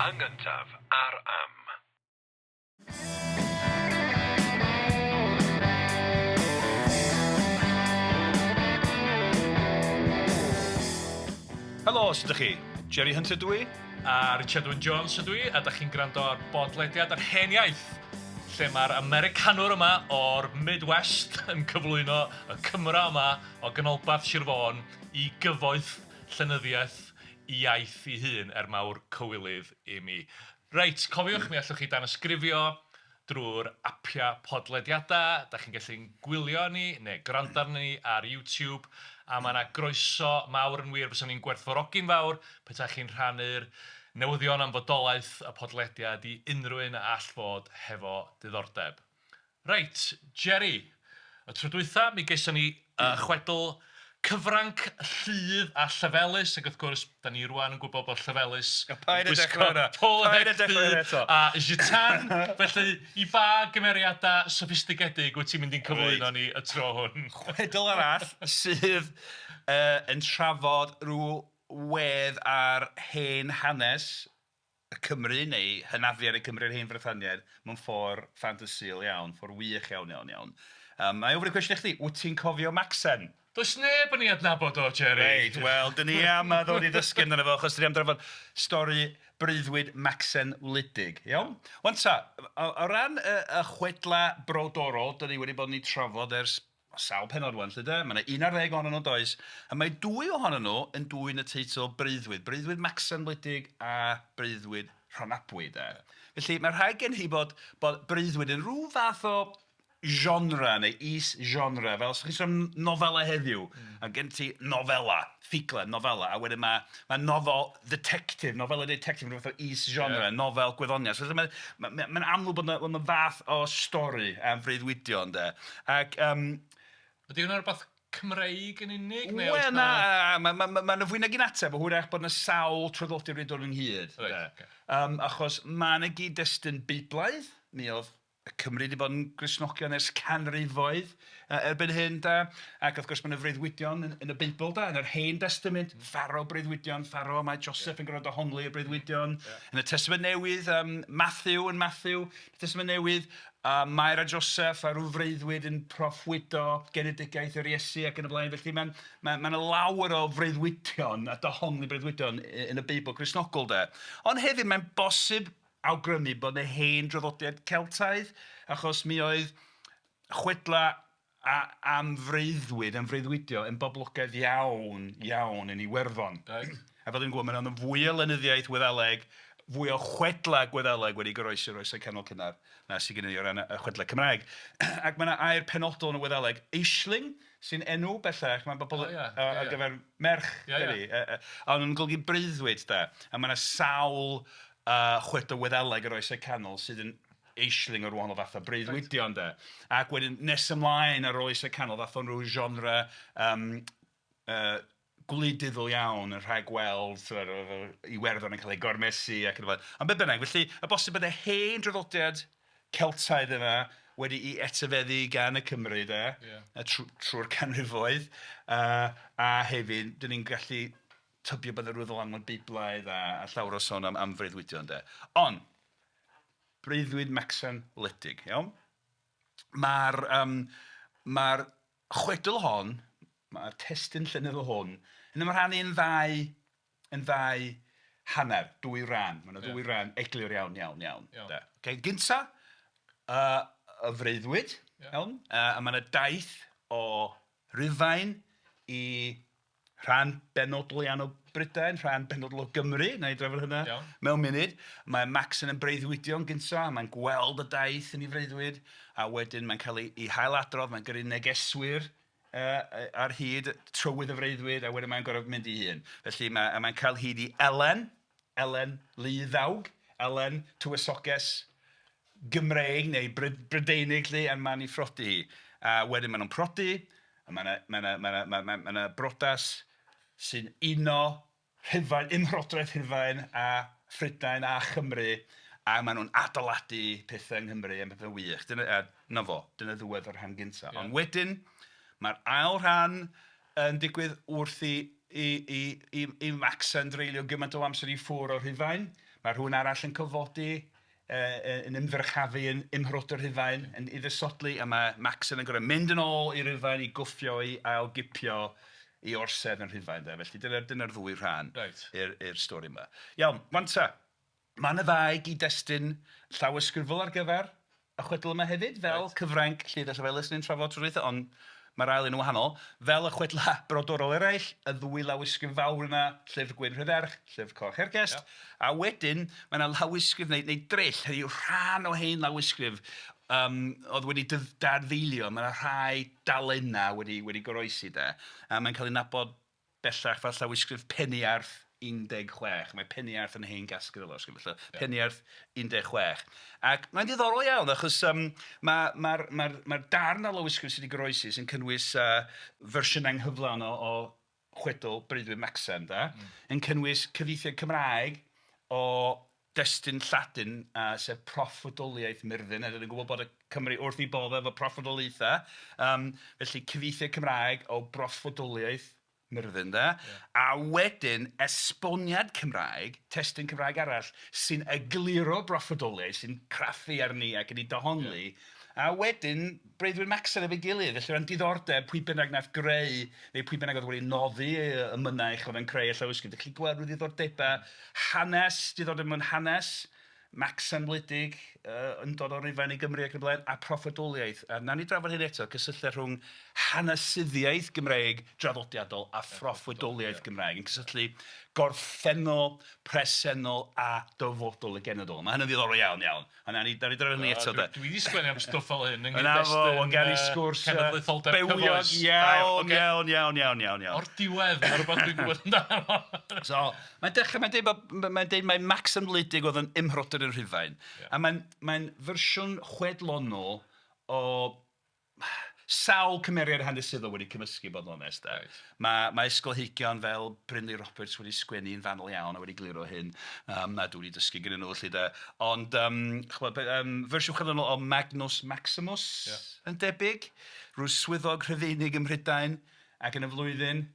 Yn gyntaf ar Am. Helo, sut ydych chi? Jerry Hunter dw i. A Richard Wyn Jones ydw i, a dach chi'n gwrando ar bodlediad yr Hen Iaith, lle mae'r Americanwr yma o'r Midwest yn cyflwyno y Cymro yma o ganolbarth Sir Fôn i gyfoeth llenyddiaeth iaith ei hun, er mawr cywilydd i mi. Reit, cofiwch, mi allwch chi danysgrifio drwy'r apiau podlediadau, dach chi'n gallu'n gwylio ni neu gwrando arnon ni ar YouTube, a mae 'na groeso mawr yn wir, fyswn i'n gwerthfawrogi'n fawr petai chi'n rhannu'r newyddion am fodolaeth y podlediad i unrhyw un a all fod hefo diddordeb. Reit, Jerry, y tro dwytha mi geson ni yy chwedl cyfranc Lludd a Llefelys, ac wrth gwrs, da ni rŵan yn gwybod bod Llefelys yn Paid â dechrau hwnna! Paid â dechrau hwnna eto! A Gitane, felly i ba gymeriadau soffistigedig wyt ti'n mynd i'n cyflwyno ni y tro hwn? Chwedl arall sydd yy yn trafod rhyw wedd ar hen hanes y Cymry neu hynafiaid y Cymry a'r hen Frythaniaid mewn ffordd ffantasïol iawn, ffordd wych iawn, iawn, iawn. Yym, wna i ofyn y cwestiwn i chdi, wyt ti'n cofio Macsen? Does neb yn ei adnabod o, Jerry. Reit, wel, dan ni am ddod i ddysgu amdano fo, achos dan ni am drafod stori breuddwyd Macsen Wledig, iawn? 'Wan ta, o o ran y y chwedlau brodorol, dan ni wedi bod yn eu trafod ers sawl pennod 'wan 'lly de, ma' 'na 11 ohonyn nhw does, a mae dwy ohonyn nhw yn dwyn y teitl Breuddwyd, Breuddwyd Macsen Wledig a Breuddwyd Rhonabwy de. Felly mae rhaid gen i bod bod breuddwyd yn rhyw fath o genre neu is-genre, fel os chi'n sôn am nofelau heddiw, a gen ti nofela, ffuglen, nofela, a wedyn ma' ma' nofel ddetectif, nofelau ditectif yn rhyw fath o is-genre, nofel gwyddoniaeth. Felly mae ma' mae'n amlwg bod 'na bod 'na fath o stori am freuddwydion de. Ac yym... Ydy hwnna'n rywbeth Cymreig yn unig neu oes Wel 'na... na, ma' ma' ma' 'na fwy nag un ateb, a hwyrach bod 'na sawl traddodiad wedi dod ynghyd de. Reit ocê. Yym achos ma' 'na gyd-destun Beiblaidd, mi oedd y Cymry 'di bod yn Gristnogion ers canrifoedd yy erbyn hyn de, ac wrth gwrs ma' 'na freuddwydion yn yn y Beibl de, yn yr Hen Destament, Pharaoh breuddwydion Pharaoh, mae Joseph yn gorfod dehongli y breuddwydion. Yn y Testament Newydd, yym Mathew yn Mathew, Testament Newydd, yy Mair a Joseph a ryw freuddwyd yn proffwydo genedigaeth yr Iesu ac yn y blaen. Felly mae'n ma' ma' 'na lawer o freuddwydion a dehongli breuddwydion yn y Beibl Cristnogol de. Ond hefyd mae'n bosib awgrymu bod 'na hen draddodiad Celtaidd, achos mi oedd chwedlau am freuddwyd, am freuddwydio yn boblogaidd iawn, iawn yn Iwerddon. Reit. A fel dwi'n gwybod, mae 'na fwy o lenyddiaeth Wyddeleg, fwy o chwedlau Gwyddeleg wedi goroesi'r Oesau Canol cynnar na sydd gennym ni o ran y chwedlau Cymraeg. Ac mae 'na air penodol yn y Wyddeleg, Aisling, sy'n enw bellach, mae bobl ar gyfer merch, dydy. Ond yn golygu breuddwyd de. A mae 'na sawl chwedl Wyddeleg yr Oesau Canol sydd yn aisling o'r wahanol fathau breuddwydion de. Ac wedyn nes ymlaen ar ôl Oesau Canol ddaeth o'n rhyw genre yym gwleidyddol iawn yn rhagweld tibod oedd Iwerddon yn cael ei gormesu ac yn y blaen. Ond be bynnag, felly y bosib bod y hen draddodiad Celtaidd yma wedi'i etifeddu gan y Cymry de... ia. Trwy'r canrifoedd a hefyd dan ni'n gallu tybio bod 'na ryw ddylanwad Beiblaidd a a llawer o sôn am am freuddwydion de. Ond, breuddwyd Macsen Wledig, iawn? Mae'r yym mae'r chwedl hon, mae'r testun llenyddol hwn yn ymrhannu yn ddau yn ddau hanner, dwy ran. Mae 'na ddwy ran eglur iawn, iawn, iawn de. Ocê, gynta yy y freuddwyd, iawn? A mae 'na daith o Rufain i rhan benodol iawn o Brydain, rhan benodol o Gymru, wna i drafod hynna mewn munud. Mae Macsen yn breuddwydio'n gyntaf, mae'n gweld y daith yn ei freuddwyd, a wedyn mae'n cael ei ei hailadrodd, mae'n gyrru negeswyr yy ar hyd trywydd y freuddwyd, a wedyn mae'n gorfod mynd ei hun. Felly mae... a mae'n cael hyd i Elen, Elen Luddawg, Elen tywysoges Gymreig neu Brydeinig 'lly, a mae'n ei phrodi hi. A wedyn maen nhw'n prodi, a mae 'na mae 'na mae 'na mae 'na mae 'na brodas sy'n uno Rhufain, Ymherodraeth Rhufain a Phrydain a Chymru, a maen nhw'n adeiladu pethau yng Nghymru a pethau wych. Dyna, a 'na fo, dyna ddiwedd y rhan gynta. Ond wedyn, mae'r ail rhan yn digwydd wrth i i i i i Macsen dreulio gymaint o amser i ffwrdd o Rhufain. Mae rhywun arall yn cyfodi yn ymddyrchafu yn Ymherodraeth Rhufain, yn iddysodli, a mae Macsen yn gorfod mynd yn ôl i Rufain i gwffio i ail-gipio ei orsedd yn Rhufain de. Felly dyna'r dyna ddwy rhan i'r stori yma. Iawn, 'wan ta, mae 'na ddau gyd-destun llawysgrifol ar gyfer y chwedl yma hefyd, fel cyfranc Lludd a Llefelys ni'n trafod tro dwytha, ond mae'r ail un yn wahanol. Fel y chwedlau brodorol eraill, y ddwy lawysgrif fawr yna, Llyfr Gwyn Rhydderch, Llyfr Coch Hergest, a wedyn mae 'na lawysgrif neu neu dryll, hynny yw rhan o hen lawysgrif oedd wedi dadfeilio, mae 'na rhai dalennau wedi wedi goroesi de, a mae'n cael ei nabod bellach fel llawysgrif Peniarth 16. Mae Peniarth yn hen gasgliad o lawysgrif, felly Peniarth 16. Ac mae'n ddiddorol iawn achos yym ma' ma'r ma'r ma'r darn o lawysgrif sydd wedi goroesi sy'n cynnwys fersiwn anghyflawn o chwedl Breuddwyd Macsen de, yn cynnwys cyfieithiad Cymraeg o destun Lladin, sef proffwydoliaeth Myrddin, a dan ni'n gwybod bod y Cymry wrth eu boddau efo proffwydoliaethau, felly cyfieithiad Cymraeg o broffwydoliaeth Myrddin de, a wedyn esboniad Cymraeg, testun Cymraeg arall sy'n egluro broffwydoliaeth, sy'n craffu arni ac yn ei dehongli, a wedyn Breuddwyd Macsen efo'i gilydd, felly o ran diddordeb pwy bynnag wnaeth greu, neu pwy bynnag oedd wedi noddi y mynaich oedd yn creu y llawysgrif, dach chi'n gweld rhyw ddiddordebau hanes, diddordeb mewn hanes, Macsen wledig yn dod o Rufain i Gymru ac yn y blaen, a proffwydoliaeth. A wnawn ni drafod hyn eto, cysylltiad rhwng hanesyddiaeth Gymreig draddodiadol a phroffwydoliaeth Gymraeg, yn cysylltu gorffennol, presennol a dyfodol y genedl. Mae hynny'n ddiddorol iawn, iawn. A wnawn ni, wnawn ni drafod hynny eto de. Dwi 'di sgwennu am stwff fel hyn yng Na fo, nghyd-destun wel gawn ni sgwrs cenedlaetholdeb bywiog cyfoes. Iawn, iawn, iawn, iawn, iawn, iawn. O'r diwedd, mae rhywbeth dwi'n gwybod amdano fo. So, mae'n dechrau, mae'n deud bod, mae'n deud mai Maxen Wledig oedd yn ymhrodyr yn Rhufain. A mae'n mae'n fersiwn chwedlonol o sawl cymeriad hanesyddol wedi cymysgu, bod yn onest de. Reit. Mae mae ysgolheigion fel Brynley Roberts wedi sgwennu'n fanwl iawn a wedi egluro hyn, a dwi wedi dysgu gyda nhw 'lly de. Ond chimod be fersiwn chwedlonol o Magnus Maximus yn debyg, rhyw swyddog Rhufeinig ym Mhrydain ac yn y flwyddyn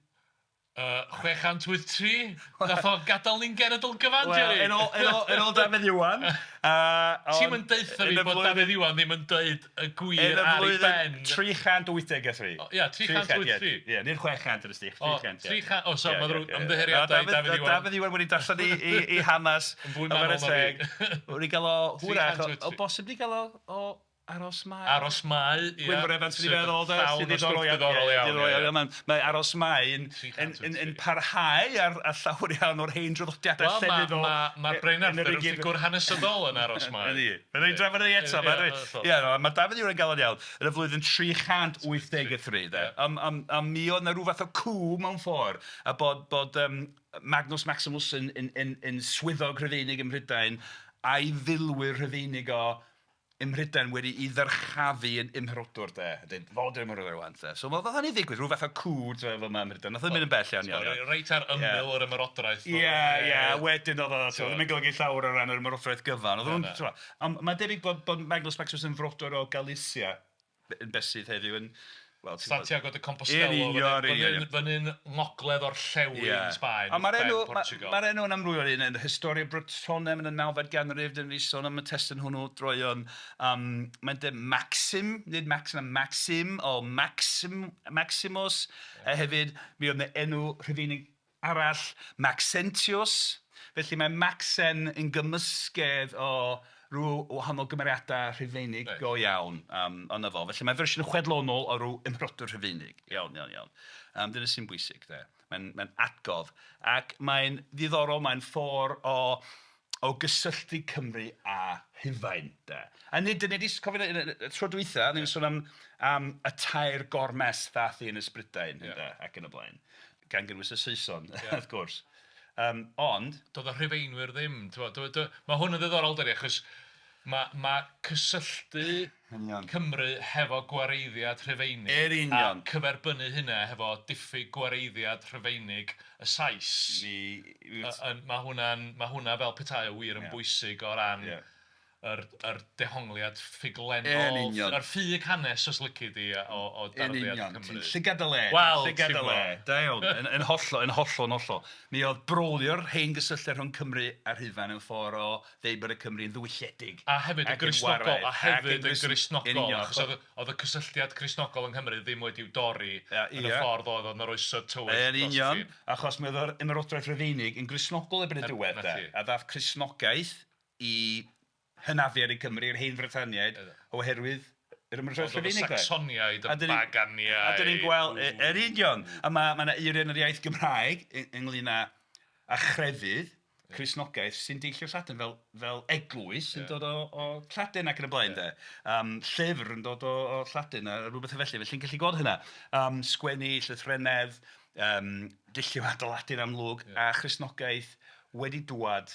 683? Nath o gadael ni'n genedl gyfan, Jerry? Wel, yn ôl, yn ôl, yn ôl Dafydd Iwan. Ti'm yn deutha fi bod Dafydd Iwan ddim yn deud y gwir ar ei ben. Yn y flwyddyn 383. Ia, 383. Ie, nid 600 yn y stych, 300. O, 300, o, so mae'n ddrwg, ymddiheuriadau i Dafydd Iwan. Dafydd Iwan wedi darllen ei hanes. Yn fwy manwl na fi. Wedi gael o, hwyrach, o bosib wedi gael o Aros Mai. Aros Mai, ia. Gwynfor Evans dwi'n feddwl de. Llawn o stwff diddorol iawn. Diddorol iawn. Mae, mae Aros Mai yn, yn, yn, yn parhau ar, ar llawer iawn o'r hen draddodiadau well, llenyddol. Mae ma, ma Brenin Arthur yn ffigwr hanesyddol yn Aros Mai. Ydy. Mae'n ei drafod ei eto. Ie, mae Dafydd Iwan yn galon iawn. Yn y flwyddyn 383, de. A, a, a mi oedd yna rhyw fath o coup mewn ffordd. A bod, bod Magnus Maximus yn, yn, yn, yn swyddog Rhufeinig ym Mhrydain a'i filwyr Rhufeinig o ym Mhrydain wedi'i ddyrchafu yn ymherodwr de, a deud fo 'di'r ymherodwr rŵan 'lly. So oedd hynny'n ddigwydd, rhyw fath o coup ti'n gwbod fel 'ma ym Mhrydain. Nath o ddim mynd yn bell iawn iawn iawn. Reit ar ymyl yr ymerodraeth. Ie, ie, a wedyn oedd o, ti'bod, ddim yn golygu llawer o ran yr ymerodraeth gyfan. Oedd nhw'n, ti'bod, ond mae'n debyg bod bod Magnus Maximus yn frodor o Galicia, yn beth sydd heddiw yn, wel, ti'n gwybod... Santiago de Compostela, Yn union, yn union. Fyny'n ngogledd orllewin Sbaen, Ond mae'r enw, Portugal. Mae'r enw yn amrywio, yn yn Historia Brittonum yn y nawfed ganrif, dan ni 'di sôn am y testun hwnnw droeon. Mae'n deud Maxim, nid Maxim, Maxim o Maxim, Maximus. A hefyd, mi oedd 'na enw Rhufeinig arall, Maxentius. Felly mae Macsen yn gymysgedd o ryw wahanol gymeriadau Rhufeinig go iawn. Ond 'na fo. Felly mae'n fersiwn chwedlonol o ryw ymrhodwr Rhufeinig. Iawn, iawn, iawn. Dyna sy'n bwysig de. Mae'n mae'n atgof. Ac mae'n ddiddorol, mae'n ffordd o gysylltu Cymru a Rhufain de. A nid, dan ni 'di, cofio y tro dwytha, o'n i'n sôn am am y tair gormes ddaeth i Ynys Brydain ynde, ac yn y blaen. Gan gynnwys y Saeson, wrth gwrs. Ond... Doedd y Rhufeinwyr ddim, timod, mae hwn yn ddiddorol dydi, achos mae ma' cysylltu Cymru hefo gwareiddiad Rhufeinig... Yn union. ...a cyferbynnu hynna hefo diffyg gwareiddiad Rhufeinig y Sais... Mi... Mae hwnna'n, ma' hwnna fel petai o wir yn bwysig o ran... yr, yr dehongliad ffuglennol... Yn union. Yr ffug hanes, os lici di, o, o Yn darddiad union. Cymru. Ti'n llygad dy le. Wel, llygad ti'n dy le. gwbod. Da iawn. Yn, yn hollol, yn hollol, yn hollol. Mi oedd brolio'r hen gysylltiad rhwng Cymru a Rhufain yn ffordd o ddeud bod y Cymru yn ddiwylliedig. A hefyd yn Ac yn Gristnogol, waraidd, a ac hefyd yn yn Grist- yn Gristnogol, union. achos oedd, oedd y cysylltiad Cristnogol yng Nghymru ddim wedi'w dorri Ie, yn y ie. ffordd oedd yn yr oesoedd tywyll. Yn dros y union, ffin. achos mi oedd yr Ymerodraeth Rufeinig yn Gristnogol erbyn y diwedd 'na de. ti. A ddath Cristnogaeth i hynafiad i Cymru, i'r hen Frytaniaid, oherwydd yr Ymerodraeth Ond oedd y Rufeinig de. Sacsoniaid, A y dyn ni- Baganiaid. A dyn ni'n gweld, yr union, a mae ma 'na eiriau yn yr iaith Gymraeg ynglyn â, â chrefydd, Cristnogaeth, sy'n deillio o'r Lladin fel, fel eglwys sy'n dod o, o Lladin ac yn y blaen de. Llyfr yn dod o, o Lladin a rhywbeth felly, felly'n gallu gweld hynna. Sgwennu, llythrennedd, dulliau adeiladu'n amlwg, a Christnogaeth wedi dŵad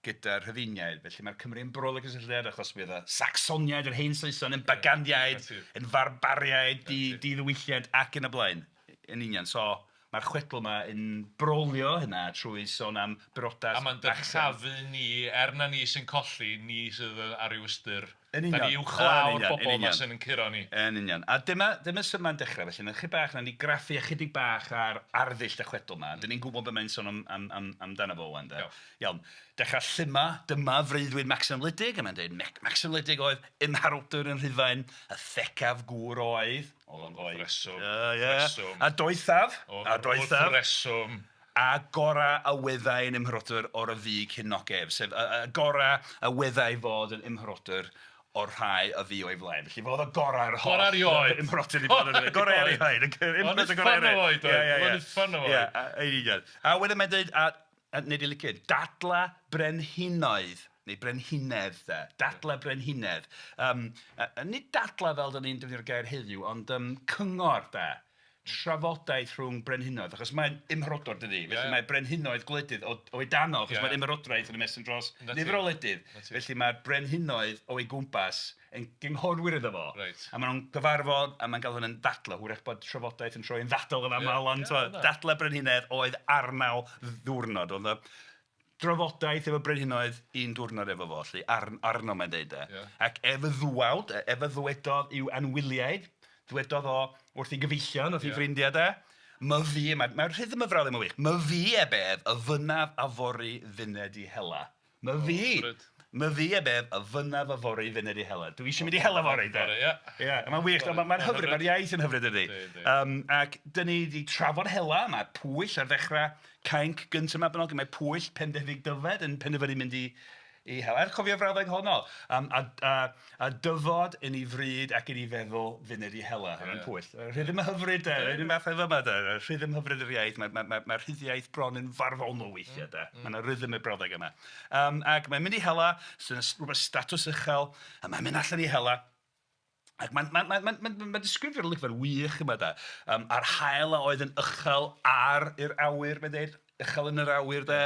gyda'r Rhufeiniaid. Felly mae'r Cymry yn brolio cysylltiad achos mi oedd y Sacsoniaid, yr hen Saeson, yn baganiaid, yn farbariaid, di, di-ddiwylliant ac yn y blaen. Yn union. So mae'r chwedl yma yn brolio hynna trwy sôn am briodas. A mae'n dyrchafu ni, er na ni sy'n colli, ni sydd ar ryw ystyr. Yn union. Da ni Yn uwchlaw'r union, yn bobl yma union. sy'n yn curo ni. Yn union. A dyma, dyma sut mae'n dechrau. Felly, na chydig bach, na ni graffu ychydig bach ar arddull y chwedl yma. Dyn ni'n gwybod beth mae'n sôn am, am, am, amdano fo wan, de. Iawn. Iawn. Dechrau llyma, dyma freuddwyd Maxen Wledig, a mae'n dweud Maxen Wledig oedd ymharodr yn Rhufain, y thecaf gŵr oedd. Oedd o'n foi. Wrth reswm. Ie, ie. Reswm. A doethaf, a doethaf. Wrth reswm. A gorau a weddai yn ymhrodr o'r y fu cyn nogef, sef y, y gorau a weddai fod yn ymhrodr o'r rhai a fu o'i flaen. Felly fo oedd y gorau ar holl... Gorau erioed. Ymhrodr i bod yn y gorau erioed. O'n uffern o foi, doedd. O'n uffern o foi. Ie, yn union. A wedyn mae'n dweud, a nid i licio, dadla brenhinoedd, neu brenhinedd de, dadla brenhinedd. A nid dadla fel dyn ni'n defnyddio'r gair heddiw, ond cyngor de, trafodaeth rhwng brenhinoedd, achos mae'n ymhrodor dydi, felly mae brenhinoedd gwledydd o'i dano, achos mae'r ymherodraeth yn ymestyn dros nifer o wledydd, felly mae'r brenhinoedd o'i gwmpas yn gynghorwyr iddo fo. A maen nhw'n gyfarfod, a mae'n gael hwn yn ddadlau, hwyrach bod trafodaeth yn troi yn ddadl yn aml, ond dadlau brenhinedd oedd arnaw ddiwrnod, oedd y drafodaeth efo brenhinoedd un diwrnod efo fo, 'lly arno mae'n deud de. Ac ef y ddwawd, ef y ddwedodd i'w anwyliaid, ddwedodd o wrth ei gyfeillion, wrth ei ffrindiau de, myfi, mae'r mae rhythm y frawddeg yma'n wych, myfi eb ef, y fynaf afory fyned i hela. Myfi, myfi eb ef, y fynaf afory fyned i hela. Dwi eisiau mynd i hela fory, de. Ie. Ie, a mae'n wych, mae'n ma hyfryd, mae'r iaith yn hyfryd ydy. Ac dyn ni wedi trafod hela, mae Pwyll ar ddechrau cainc gyntaf Mabinogi, mae Pwyll Pendefig Dyfed yn penderfynu mynd i hela. Er cofio frawddeg honno, a dyfod yn ei fryd ac yn ei feddwl fyned i hela, hwnna'n Pwyll. Rhythm hyfryd de, yr un fath efo yma de, rhythm hyfryd yr iaith, mae'r ma, ma, rhyddiaith bron yn farddonol weithiau de, mae yna rhythm y brawddeg yma. Ac mae'n mynd i hela, sy'n rhywbeth statws uchel, a mae'n mynd allan i hela, ac mae'n ma, ma, ma, ma, ma disgrifio'r olygfa'n wych yma de. A'r haul a oedd yn uchel ar i'r awyr, mae'n dweud, uchel yn yr awyr de,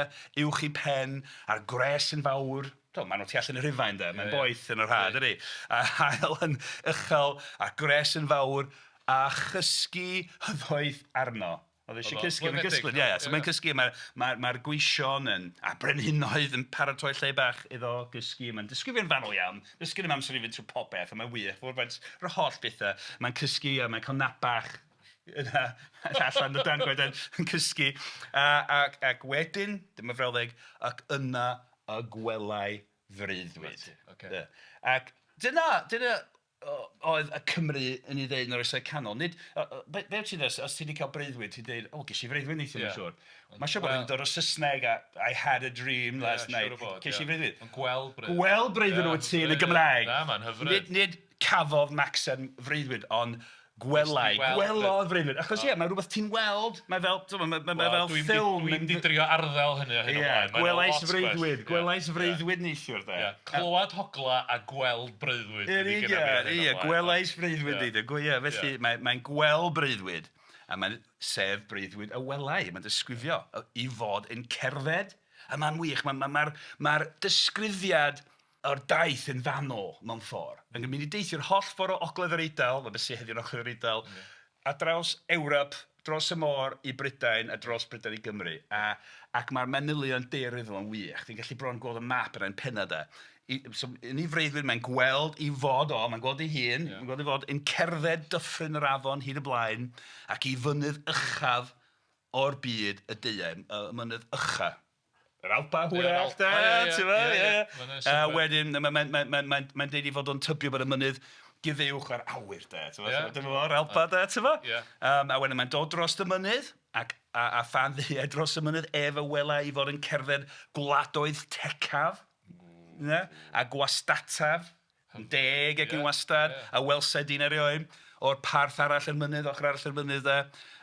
uwch i pen, a'r gwres yn fawr. Do, maen nhw tu allan i Rufain de, mae'n boeth yn yr ha, dydy. A haul yn uchel, a gwres yn fawr, a chysgu hyffoedd arno. Oedd eisiau cysgu, mae'n gysglyd, ie, ie. So mae'n cysgu, mae'r ma, ma gweision yn, a brenhinoedd yn paratoi lle bach iddo gysgu. Mae'n disgrifio'n fanwl iawn, does gen i'm amser i fynd trwy popeth, a mae'n wych, fod faint yr holl bethau. Mae'n cysgu a mae'n cael nap bach yna, allan o dan goeden, yn cysgu. A, ac wedyn, dyma frawddeg, ac yna y gwelai freuddwyd. Okay. Ac dyna, dyna oedd y Cymru yn ei ddeud yn yr oesau canol. Nid, be, be ti'n dweud, os ti wedi cael breuddwyd, ti'n dweud, o, ges i freuddwyd neithiwr, yeah. Siŵr. Mae'n siŵr bod yn dod o Saesneg a I had a dream last night. Fod, Ces i freuddwyd. Ond gweld breuddwyd. Gweld breuddwyd wyt ti yn y Gymraeg. Na, mae'n hyfryd. Nid, nid cafodd Maxen freuddwyd, ond gwelai, gwelodd freuddwyd. Achos ie, mae rhywbeth ti'n weld, mae fel, mae, mae, mae fel ffilm. Dwi'n di drio arddel hynny o hyn ymlaen. Gwelais freuddwyd, gwelais freuddwyd neithiwr de. Clywed hogla a gweld breuddwyd. Ie, ie, gwelais freuddwyd neithiwr. Ie, felly mae'n gweld breuddwyd, a mae'n sef breuddwyd y welai, mae'n disgrifio i fod yn cerdded, a mae'n wych, mae'r ma, ma, ma disgrifiad o'r daith yn fanwl mewn ffordd. Mae'n mynd i deithio'r holl ffordd o Ogledd yr Eidal, mae beth sydd heddiw'n Ogledd yr Eidal, a draws Ewrop, dros y môr i Brydain a dros Brydain i Gymru a ac mae'r manylion daearyddol yn wych. Ti'n gallu bron gweld y map yna yn penna de. I, so, yn ei freuddwyd mae'n gweld ei fod o, mae'n gweld ei hun, yeah. mae'n gweld ei fod yn cerdded dyffryn yr afon hyd y blaen ac i fynydd uchaf o'r byd y deuai, y mynydd ucha. Yr Alpau hwyrach de, ti'n gwbod, ie. A wedyn mae'n mae'n mae'n mae'n mae'n mae'n deud ei fod o'n tybio bod y mynydd gyfuwch â'r awyr de, ti'n gwbod, dyma fo'r Alpau de, ti'n gwbod. A wedyn mae'n dod dros y mynydd ac a phan ddeuai dros y mynydd ef a welai ei fod yn cerdded gwladoedd tecaf, a gwastataf. Yn deg ac yn wastad, a welsai dyn erioed, o'r parth arall i'r mynydd, ochr arall i'r mynydd de,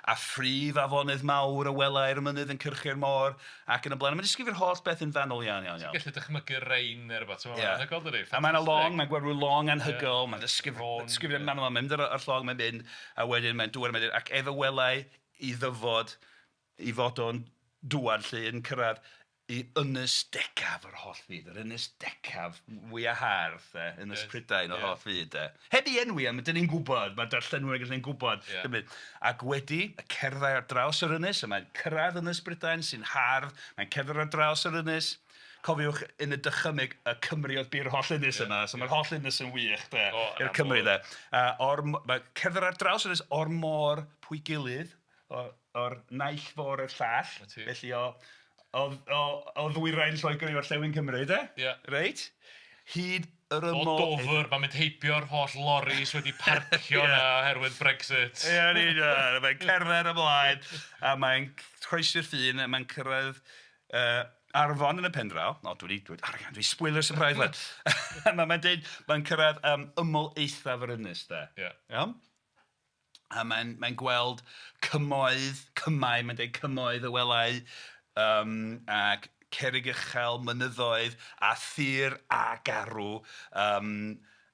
a phrif afonydd mawr a welai'r mynydd yn cyrchu'r môr, ac yn y blaen. Mae'n disgrifio'r holl beth yn fanwl iawn, iawn, iawn. Ti'n gallu dychmygu'r Rhein neu rywbeth, ti'n meddwl, anhygoel dydi? A mae 'na long, mae'n gweld rhyw long anhygoel, mae'n disgrifio'n manwl, mae'n mynd ar y llong, mae'n mynd, a wedyn mae'n dŵad, mae'n dweud, ac ef a welai i ddyfod, i fod o'n dŵad 'lly, yn cyrraedd i ynys decaf yr holl fyd, yr ynys decaf fwya hardd de, Ynys Prydain o'r holl fyd de. Heb ei enwi, a dyn ni'n gwybod, mae darllenwyr yn gallu gwybod. Ac wedi y cerddai ar draws yr ynys, a mae'n cyrraedd Ynys Brydain sy'n hardd, mae'n cerdded ar draws yr ynys. Cofiwch, yn y dychymyg, y Cymry oedd bu'r holl ynys yma, so mae'r holl ynys yn wych de, i'r Cymry de. O'r, mae cerdded ar draws yr ynys o'r môr pwy gilydd, o'r naill fôr i'r llall, felly o o o o ddwyrain Lloegr i orllewin Cymru de. Ia. Reit? Hyd yr ymyl... O Dover, mae'n mynd heibio'r holl loris wedi parcio yna oherwydd Brexit. Ia, yn union. Mae'n cerdded ymlaen a mae'n croesi'r ffin a mae'n cyrraedd Arfon yn y pen draw. O, dwi 'di... dwi 'di sbwylio'r surprise 'wan. Mae'n deud, mae'n cyrraedd ymyl eithaf yr ynys de. Ia. Iawn? A mae'n mae'n gweld cymoedd, cymau, mae'n deud cymoedd y welai, ac cerrig uchel, mynyddoedd, a thir a garw,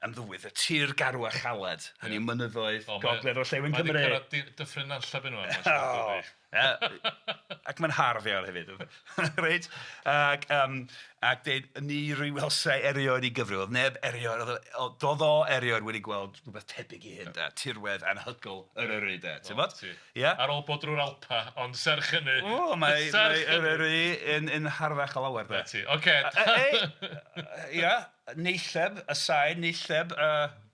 ymddywydd, y tir garw a chaled, hynny yw mynyddoedd gogledd orllewin Cymru. Mae 'di cyrraedd Dyffryn Nantlle erbyn ŵan, mae'n siŵr. Ac mae'n hardd iawn hefyd. Reit? Ac yym ac deud, ni ry welsai erioed i gyfryw. Oedd neb erioed, oedd o, doedd o erioed wedi gweld rhywbeth tebyg i hyn de. Tirwedd anhygoel Eryri de, ti'n gwbod? Ia? Ar ôl bod drwy'r Alpau, ond serch hynny... O, mae mae Eryri yn yn harddach o lawer de. 'Na ti, ocê. Ia, neilleb, y sain, neilleb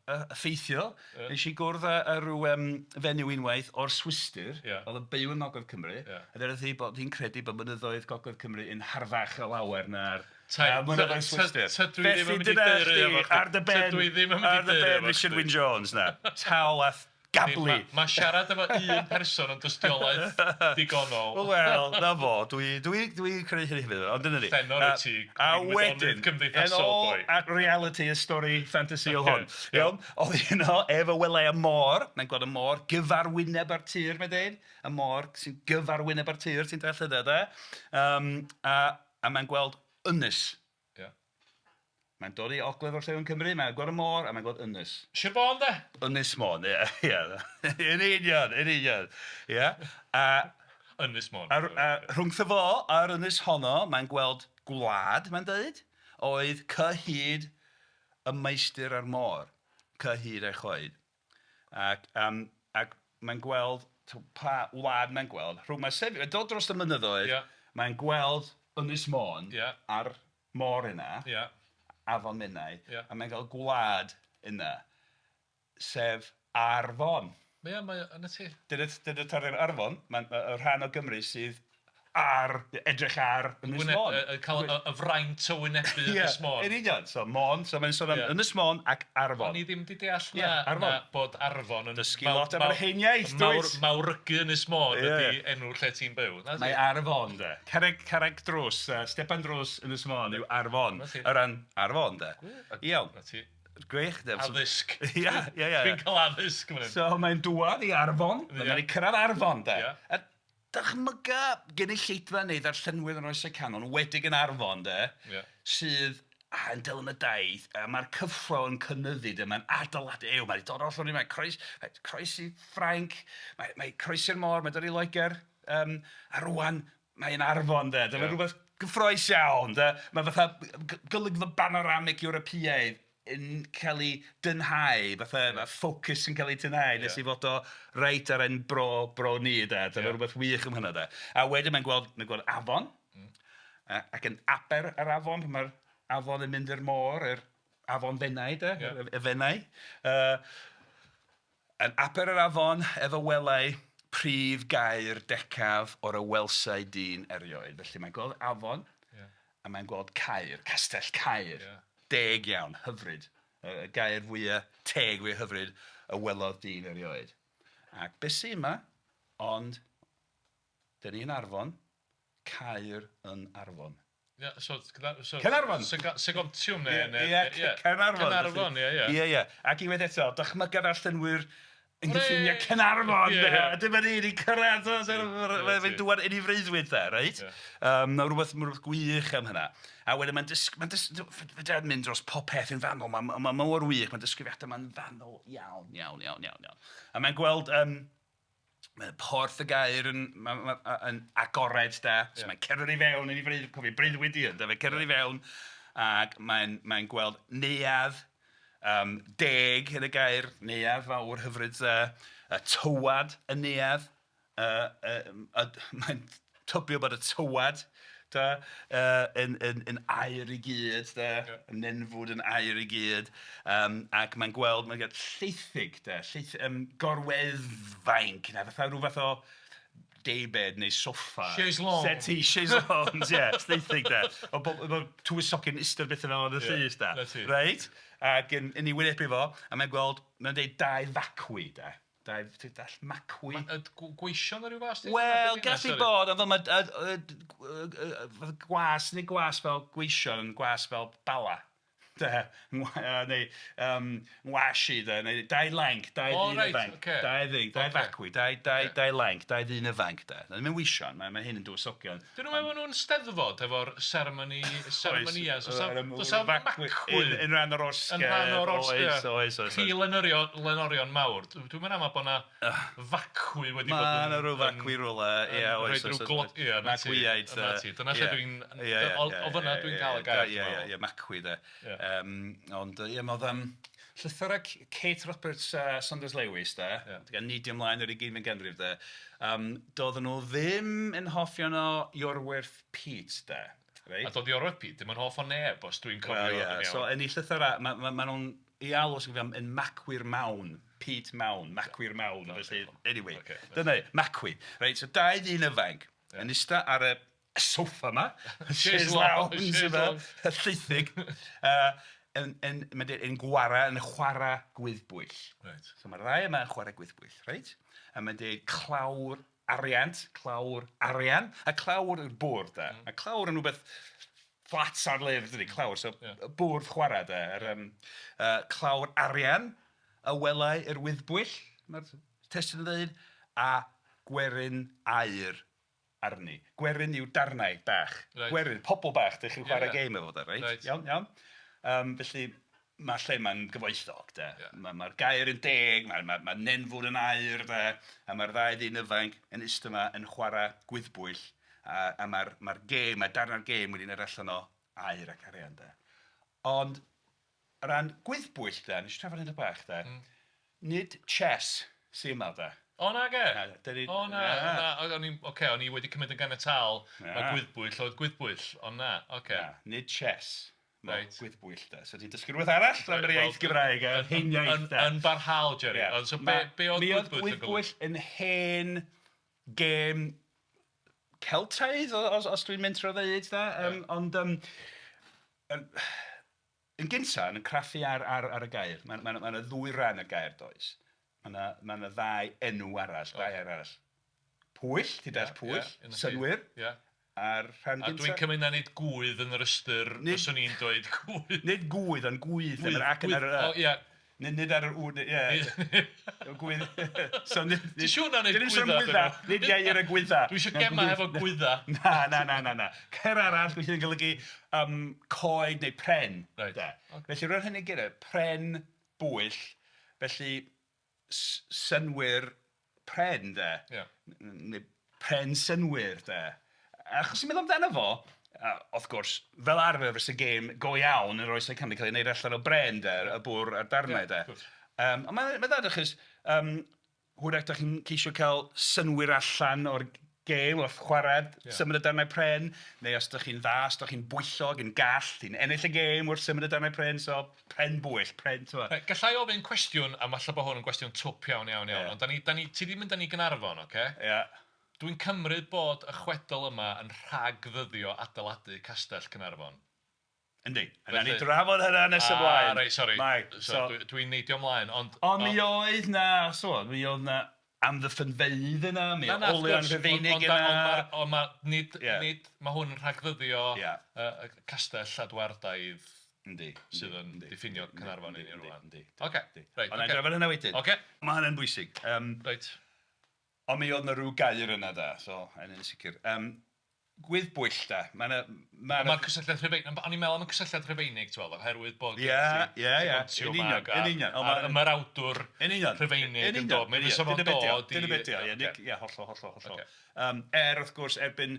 effeithiol. Nes i gwrdd â â ryw yym fenyw unwaith o'r Swistir... Ia. ...oedd yn byw yng Ngogledd Cymru... Ia. ...a ddedodd hi bod hi'n credu bod mynyddoedd Gogledd Cymru yn harddach o lawer na'r na mynyddoedd Swistir. Tydw i ddim yn mynd i daeru efo chdi. Ar dy ben, Tydw i ddim yn mynd i ar dy daeru ben efo chdi. Richard Wyn Jones 'na. Tal a gablu. Mae siarad efo un person yn dystiolaeth digonol. Wel, 'na fo, dwi dwi dwi'n credu hynny hefyd, ond dyna ni. Llenor wyt ti, A wedyn, cymdeithasol yn ôl boi. at realiti y stori ffantasïol hon. Iawn, oedd yno ef a welai y môr, mae'n gweld y môr gyfarwyneb â'r tir, mae'n deud, y môr sy'n gyfarwyneb â'r tir, ti'n deall hynna de? Um, a, a mae'n gweld ynys. Ia. Mae'n dod i ogledd orllewin Cymru, mae'n gweld y môr a mae'n gweld ynys. Sir Fôn de? Ynys Môn, ie, ie. Yn union, yn union. Ie. A Ynys Môn. A, a rhwngtho fo a'r ynys honno, mae'n gweld gwlad, mae'n dweud, oedd cyhyd y maestir a'r môr, cyhyd a'i choed. Ac, yym, ac mae'n gweld, pa wlad mae'n gweld, rhwng mae'n sefyll, mae'n dod dros y mynyddoedd, mae'n gweld Ynys Môn a'r môr yna, Afon Menai, a mae'n gweld gwlad yna, sef Arfon. Ie, mae o, 'na ti. Dyna dyna tarddiad Arfon, mae'n y rhan o Gymru sydd ar, edrych ar Ynys Môn. Cael y fraint o wynebu Ynys Môn. Ie, yn union. So Môn, so mae'n sôn am Ynys Môn ac Arfon. O'n i ddim 'di deall na, na bod Arfon yn... Dysgu lot am yr hen iaith, dwyt? Mawrygu Ynys Môn ydi enw lle ti'n byw. Mae Arfon, de. Carreg, carreg drws, stepan drws Ynys Môn yw Arfon. O ran Arfon, de. Iawn. 'Na ti. Gwych. Addysg. Ia, ia, ia. Dwi'n cael addysg fan hyn. So mae'n dŵad i Arfon, mae'n wedi cyrraedd Arfon, de. A dychmyga gynulleidfa neu ddarllenwyr yn Oesau Canol, yn enwedig yn Arfon, de, sydd yn dilyn y daith, a mae'r cyffro yn cynyddu, de, mae'n adeiladu, ew, mae'n dod o'r mae'n croes, mae croesi Ffrainc, mae, mae croesi'r môr, mae'n dod i Loegr, a rwan mae'n Arfon, de, dyma rhywbeth gyffroes iawn, de, mae fatha golygfa banoramig Ewropeaidd. yn cael ei dynhau, fatha yeah. ffocws yn cael ei tynhau, nes i fod o reit ar ein bro, bro ni, de. Dyna yeah. rhywbeth wych am hynna, de. A wedyn mae'n gweld, mae'n gweld afon, ac yn aber yr afon, pan mae'r afon yn mynd i'r môr, yr afon Fenai, de, yeah. y Fenai. Yn aber yr afon, efo welai prif gaer decaf o'r y welsai dyn erioed. Felly mae'n gweld afon, yeah. a mae'n gweld caer, castell caer. Yeah. Deg iawn, hyfryd. Y gaer fwyaf teg, fwyaf hyfryd y welodd dyn erioed. Ac beth sy'n yma? Ond, dyn ni'n Arfon, caer yn Arfon. Ie, so... so Caernarfon! Segontiwm neu... Ie, ie, Caernarfon. Caernarfon, ie, ie. Ie, ie. Ac unwaith eto, dychmyga ddarllenwyr yn gyffiniau Caernarfon, de, a dyma ni, ni'n cyrraedd, mae'n dŵad yn ei freuddwyd, de, reit? Um, mae rhywbeth, mae rhywbeth gwych am hynna. A wedyn mae'n dysg... Mae'n dysg... Fedra i'm mynd dros popeth yn fanwl, mae'n ma, ma mor wych, mae'n disgrifiadau mae'n fanwl iawn, iawn, iawn, iawn, iawn. A mae'n gweld... Um, Mae porth y gair yn, ma, ma, yn agored de, so yeah. mae'n cerdded i fewn yn ei freuddwyd, cofio, breuddwyd i yn, de, mae'n cerdded i fewn ac mae'n mae gweld neuadd deg yn y gair, neuadd fawr hyfryd de, y tywad y neuadd, mae'n tybio bod y tywad de, yn, yn, yn aur i gyd, de, yeah. yn nenfwd yn aur i gyd, ac mae'n gweld, mae'n gweld lleithig, de, lleith, gorweddfainc, na, fatha rhyw fath o daybed neu soffa. Chaise longue. Settee, chaise longue, ie, yeah, lleithig, de. O bob, o tywysogion eistedd beth fel yn y llys, de. Reit? Ac yn, yn ei wynebu fo, a mae'n gweld, mae'n deud dau facwy, de. Dau, ti'n dall macwy? Ma, gweision o ryw fath? Wel, gallu bod, ond fel mae gwas, neu gwas fel gweision, gwas fel bala. De, neu ngwashi, de, neu dau lanc, dau ddyn ifanc, okay. Dau ddyn, dau facwy, dau, dau, dau lanc, dau ddyn ifanc, de. Ddim yn weision, mae, mae hyn yn dywysogion. Dyn nhw'n meddwl nhw'n steddfod efo'r seremoni, seremonïau? Does 'na macwy yn rhan o'r osgedd. Yn rhan o'r osgedd. Oes, oes, oes. Chi lenorion mawr, dwi'n mynd amau bod 'na facwy wedi bod yn... Mae 'na rhyw facwy rywle, ie, oes, oes, oes. Ie, 'na ti. Macwyaid. 'Na ti. Dyna lle dwi'n... O fan'na dwi'n cael y gair, dwi'n meddwl. Ie, ie, macwy de. Ond ie, mae oedd llythyrau Kate Roberts a Saunders Lewis de, yeah. gan neidio ymlaen yr ugeinfed ganrif de, doedden nhw ddim yn hoff iawn o Iorwerth Peate de. Reit? A doedd Iorwerth Peate ddim yn hoff o neb, os dwi'n cofio. Wel, yeah. So yn ei llythyrau, ma, ma, ma nhw'n ei alw sy'n cofio yn macwyr mawn, Pete mawn, macwyr mawn, felly, anyway, okay. Dyna, macwy. Reit, so dau ddyn ifanc yeah. yn ista ar y soffa 'ma, chaise lounge yma, y lleithig, yn, yn, mae'n dweud, yn gwara, yn chwarae gwyddbwyll. Right. So mae'r ddau yma yn chwarae gwyddbwyll, reit? A mae'n dweud clawr ariant, clawr arian, a clawr yw'r bwrdd, de. A clawr yn rhywbeth fflat ar lyfr, dydy, clawr, so yeah. bwrdd chwarae, de. Yr, clawr arian, a welai yr wyddbwyll, mae'r testun yn dweud, a gwerin aur arni. Gwerin yw darnau bach. Reit. Gwerin, pobl bach, dych chi'n chwarae Ie, ie. gêm efo de, reit? Reit. Iawn, iawn. Felly, mae'r lle 'ma'n gyfoethog, de. Ie. Mae'r ma gair yn deg, mae'r ma, ma nenfwd yn aur, de, a mae'r ddau ddyn ifanc yn ista yma yn chwarae gwyddbwyll, a, a mae'r ma gêm, mae darnau'r gêm wedi gwneud allan o aur ac arian, de. Ond, o ran gwyddbwyll, de, nes i trafod hyn bach, de, nid chess sy'n yma, de. O na ge? Na, 'dan ni- O na, na. na, o'n i'n, oce, o'n i wedi cymryd yn ganiataol Na. mae gwyddbwyll oedd gwyddbwyll, ond na, oce. Na, nid chess. Mae Reit. gwyddbwyll, de. So ti'n dysgu rhywbeth arall am yr iaith Gymraeg a'r hen iaith, Yn, de. yn barhaol, Jerry. Ie. Ond so be, be oedd Mi oedd gwyddbwyll yn golygu? gwyddbwyll yn hen gêm Celtaidd, os, os dwi'n mentro ddeud, da. Ond yn, yn gynta, yn craffu ar, ar, ar y gair, mae yna ma, ma ddwy ran y gair, does. Mae yna ma ddau enw arall, dau air arall. Pwyll, ti'n deall pwyll, ie, 'na ti. synnwyr, Ie. a'r rhan A gynta. dwi'n cymryd na nid gwydd yn yr ystyr fyswn i'n dweud gwydd. Nid gwydd, ond gwydd. Mae'r ac yn ar y... O, ie. Nid, nid ar yr w, ie. Gwydd. So, nid... Ti'n siŵr na nid Dyn ni'n sôn gwydda gwydda, ydyn nhw? nid iair y gwydda. Dwi eisiau Na, gema gwydd. efo gwydda. Na, na, na, na, na. Cer arall, felly yn golygu coed neu pren. Reit. De. Felly roedd hynny gyda pren, bwyll, felly synnwyr pren, de. Ie. Neu pren synnwyr, de. Achos i'n meddwl amdano fo, A wrth gwrs, fel arfer fysa gêm go iawn yn yr Oesau Canol yn cael ei wneud allan o bren de, y bwrdd a'r darnau de. Ond mae'n dda achos hwyrach dach chi'n ceisio cael synnwyr allan o'r gêm wrth chwarae, symud y darnau pren, neu os dach chi'n dda, os dach chi'n bwyllog, yn gall, ti'n ennill y gêm wrth symud y darnau pren, so pen bwyll, pren, tibod. Reit, galla i ofyn cwestiwn, a falle bod hwn yn gwestiwn twp iawn, iawn, iawn, ond da ni, da ni, ti 'di mynd â ni i Gaernarfon, ocê? Ia. Dwi'n cymryd bod y chwedl yma yn rhag-ddyddio adeiladu Castell Caernarfon. Yndi. A wnawn ni drafod hynna nes ymlaen. Ah, reit, sori. So, dwi'n neidio ymlaen, ond... Ond mi oedd 'na, so, mi oedd 'na amddiffynfeydd yna, mi oedd olion Rhufeinig yna. Ond ma', nid, nid, ma' hwn yn rhagddyddio y castell Lladwardaidd sydd yn diffinio Caernarfon i ni rŵan. Yndi. Ocê, reit. Ond wna i drafod hynna wedyn. Ocê. Mae hynny'n bwysig. Reit. Ond mi oedd 'na ryw gaer yna de, so hynny'n sicr. Gwyddbwyll de, mae 'na... Ma' 'na... Mae'r cysylltiad Rhufeinig, o'n i'n meddwl am y cysylltiad Rhufeinig, ti'n gweld, oherwydd bod Ia, ia, ia, yn union, yn union. A'r ymerawdwr Rhufeinig yn dod, mi fysa fo'n dod i... Dyna be 'di o, ia, ia, hollol, hollol, hollol. Er, wrth gwrs, erbyn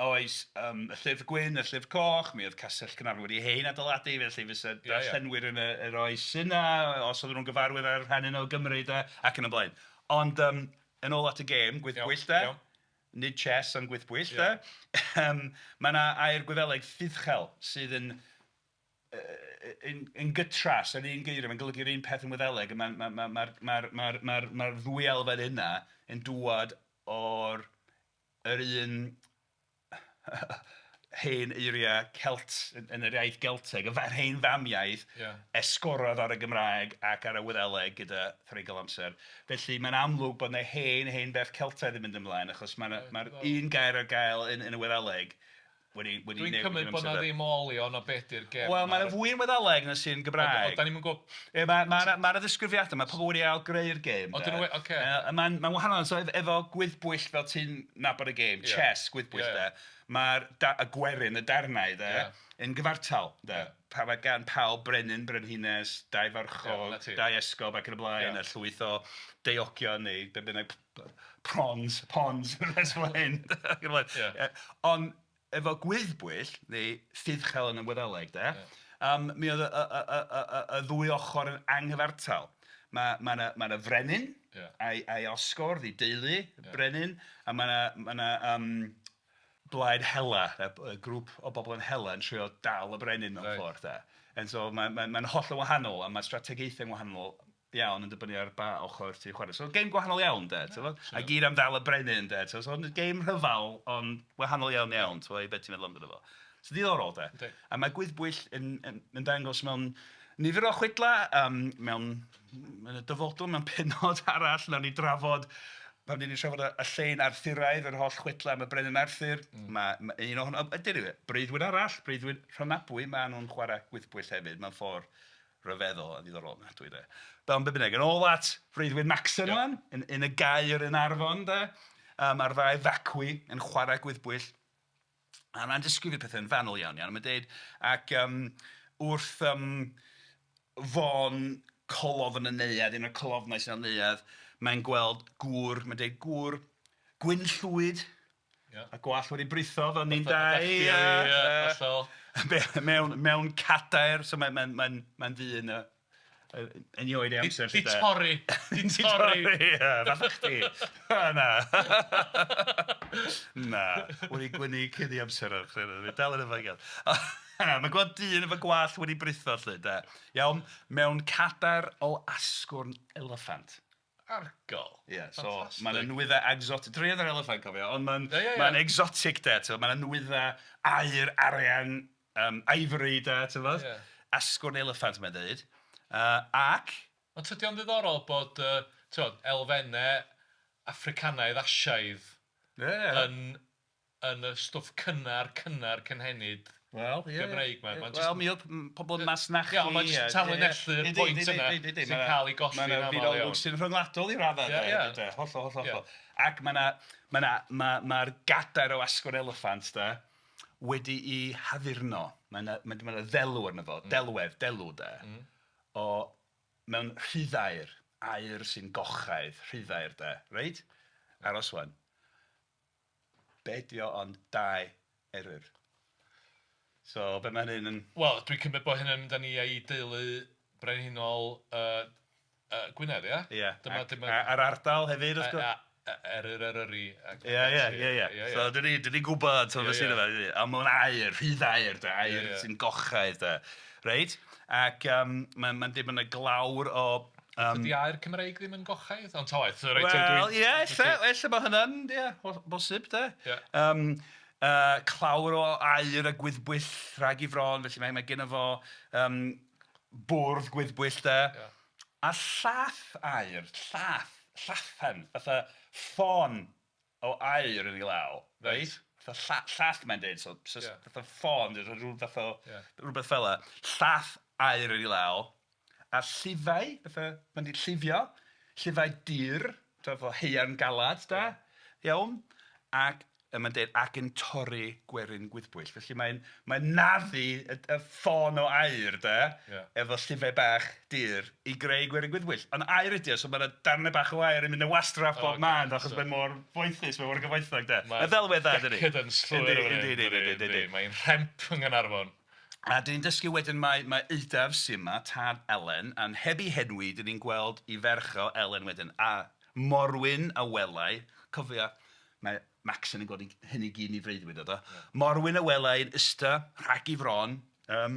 oes y Llyfr Gwyn, y Llyfr Coch, mi oedd Castell Caernarfon wedi hen adeiladu, felly fysa darllenwyr yn yr oes yna, os oedden nhw'n gyfarwydd â'r rhan yna o Gymru de, ac yn y blaen. Ond yn ôl at y gêm, Gwyddbwyll de, nid chess ond gwyddbwyll de. Mae 'na air Gwyddeleg fidchell sydd yn yn yn gytras, yr un geiriau, mae'n golygu'r un peth yn Wyddeleg, a mae'n ma' ma' ma'r ma'r ma'r ma'r ma'r ddwy elfen yna yn dŵad o'r yr un hen eiriau Celt yn yr iaith Gelteg, y hen famiaith esgorodd ar y Gymraeg ac ar y Wyddeleg gyda threigl amser. Felly mae'n amlwg bod 'na hen, hen beth Celtaidd yn mynd ymlaen achos mae'r ma un gair ar gael yn y Wyddeleg wedi Dwi'n cymryd bod 'na ddim olion o be 'di'r gêm. Wel, mae 'na fwy yn Wyddeleg na sy'n Gymraeg. Ond da ni'm yn gwybod... Ie, mae ma' 'na ma' 'na ddisgrifiadau, mae pobl wedi ail-greu'r gêm de. O, ocê. Mae'n ma wahanol, so efo gwyddbwyll fel ti'n nabod y gêm, chess, gwyddbwyll de, mae'r y gwerin, y darnau de, yn gyfartal de. Pa mae gan pawb brenin, brenhines, dau farchog, dau esgob ac yn y blaen, a llwyth o deogion neu be bynnag, prons, pons, yn y blaen. Ond efo gwyddbwyll, neu fidchell yn y Wyddeleg de, mi oedd y ddwy ochr yn anghyfartal. Mae ma 'na ma 'na frenin a'i osgordd, ei deulu, brenin, a mae 'na ma 'na blaid hela, y grŵp o bobl yn hela yn trio dal y brenin mewn ffordd de. And so mae'n ma ma hollol wahanol a mae strategaethau'n wahanol iawn yn dibynnu ar ba ochr ti'n chwarae. So gêm gwahanol iawn de, ti'n gwbod? A gyd am ddal y brenin de, so gêm rhyfel ond wahanol iawn iawn, ti'n gwbod, i beth ti'n meddwl amdano fo. So ddiddorol de. A mae gwyddbwyll yn dangos mewn nifer o chwedlau, mewn yn y dyfodol, mewn pennod arall, wnawn ni drafod, pan ni'n trafod y llen Arthuraidd, yr holl chwedlau am y Brenin Arthur, mae un ohono, anyway, breuddwyd arall, breuddwyd Rhonabwy, maen nhw'n chwarae gwyddbwyll hefyd, mewn ffordd rhyfeddol a ddiddorol ofnadwy de. Fel be bynnag, yn ôl at freuddwyd Macsen ŵan, yn y gaer yn Arfon de, mae'r ddau facwy yn chwarae gwyddbwyll, a mae'n disgrifio pethau'n fanwl iawn iawn, mae'n deud, ac wrth fôn colofn y neuadd, un o'r colofnau sy'n y neuadd, mae'n gweld gŵr, mae'n deud gŵr gwyn llwyd, a gwallt wedi britho fel ni'n dau. Ia, ia, hollol. Mewn cadair, so mae'n mae, mae, mae ddyn yn ei oed ei amser. Di torri. Di torri. Ia, fatha chdi. Na. Na, wedi gwynu cyn ei amser ar chdi. Dal yn efo gael. Mae'n gweld dyn efo gwallt wedi britho 'lly, de. Iawn, mewn cadair o asgwrn eliffant. Argol. Ie, so mae 'na nwyddau exotic, druan yr eliffant cofio, ond mae'n ma exotic de, ti'n mae 'na nwyddau aur, arian, ivory de, ti'n gwbod? Yeah. Asgwrn eliffant mae'n dweud. Ac... Ond tydi o'n ddiddorol bod, ti'n elfennau Affricanaidd Asiaidd yn y stwff cynnar, cynnar, cynhenid Wel, ie. Gymreig 'ma. Mae'n jyst... Wel, mi oedd pobl yn masnachu... Ie, ond mae'n jyst tanlinellu'r pwynt yna sy'n cael ei golli'n Mae 'na aml fyd iawn. olwg sy'n rhyngwladol i raddau Ie, ie. de. Hollol, hollol, hollol. Ac mae 'na, mae 'na, mae'r gadair o asgwrn eliffant de, wedi'i haddurno. Mae 'na, mae 'na ddelw arno fo, delwedd, delw de, o mewn rhuddair, aur sy'n gochaidd, rhuddair de, reit? Aros ŵan. Be 'di o ond dau eryr? So be mae hynny'n yn... Wel, dwi'n cymryd bod hynny'n mynd â ni i deulu brenhinol Gwynedd, ia? Ia. Dyma, dyma... A'r ardal hefyd, wrth gwrs. Eryr, Eryri. Ia, ia, ia, ia. So, dyn ni'n gwybod, so, yeah, yeah. A mewn aur, rhydd aur, de, aur yeah, yeah. sy'n gochaidd, de. Reit? Ac mae'n ma dweud bod yna glawr o... Dydy aur Cymreig ddim yn gochaidd? Ond ta waeth. Wel, ie, ella, ella bod hynna'n, ie, bosib, de. Yeah. Clawr o aur a gwyddbwyll rhag ei fron, felly mae genno fo bwrdd gwyddbwyll de. Yeah. A llath aur, llath, llathen, fatha ffon o aur yn ei law, reit? Fatha llath mae'n deud, so, so yeah. fatha ffon, rhyw fath o, yeah. rhywbeth fel 'na. Llath aur yn ei law, a llifau, fatha, mae'n di llifio, llifau dur, fatha haearn galad, da, yeah. Iawn? Ac mae'n deud, ac yn torri gwerin gwyddbwyll. Felly mae'n mae naddu y ffon o aur, de, yeah. efo llifau bach dur i greu gwerin gwyddbwyll. Ond aur ydy o, so mae 'na darnau bach o aur yn mynd yn wastraff bob okay. man, achos so, mae'n mor foethus, mae'n mor gyfoethog, de. Mae'n ddelwedd dda, dydy. Decadence llwyr. Yndi, yndi, yndi, yndi. Mae'n rhemp yng Nghaernarfon. A dan ni'n dysgu wedyn mai mai Eudaf sy 'ma, tad Elen, a'n heb ei henwi, dan ni'n gweld ei ferch o, Elen wedyn, a Morwyn a welai, cofia, mae Macsen yn gweld hyn i gyd yn ei freuddwyd o do. Morwyn a welai yn ista rhag ei fron, yym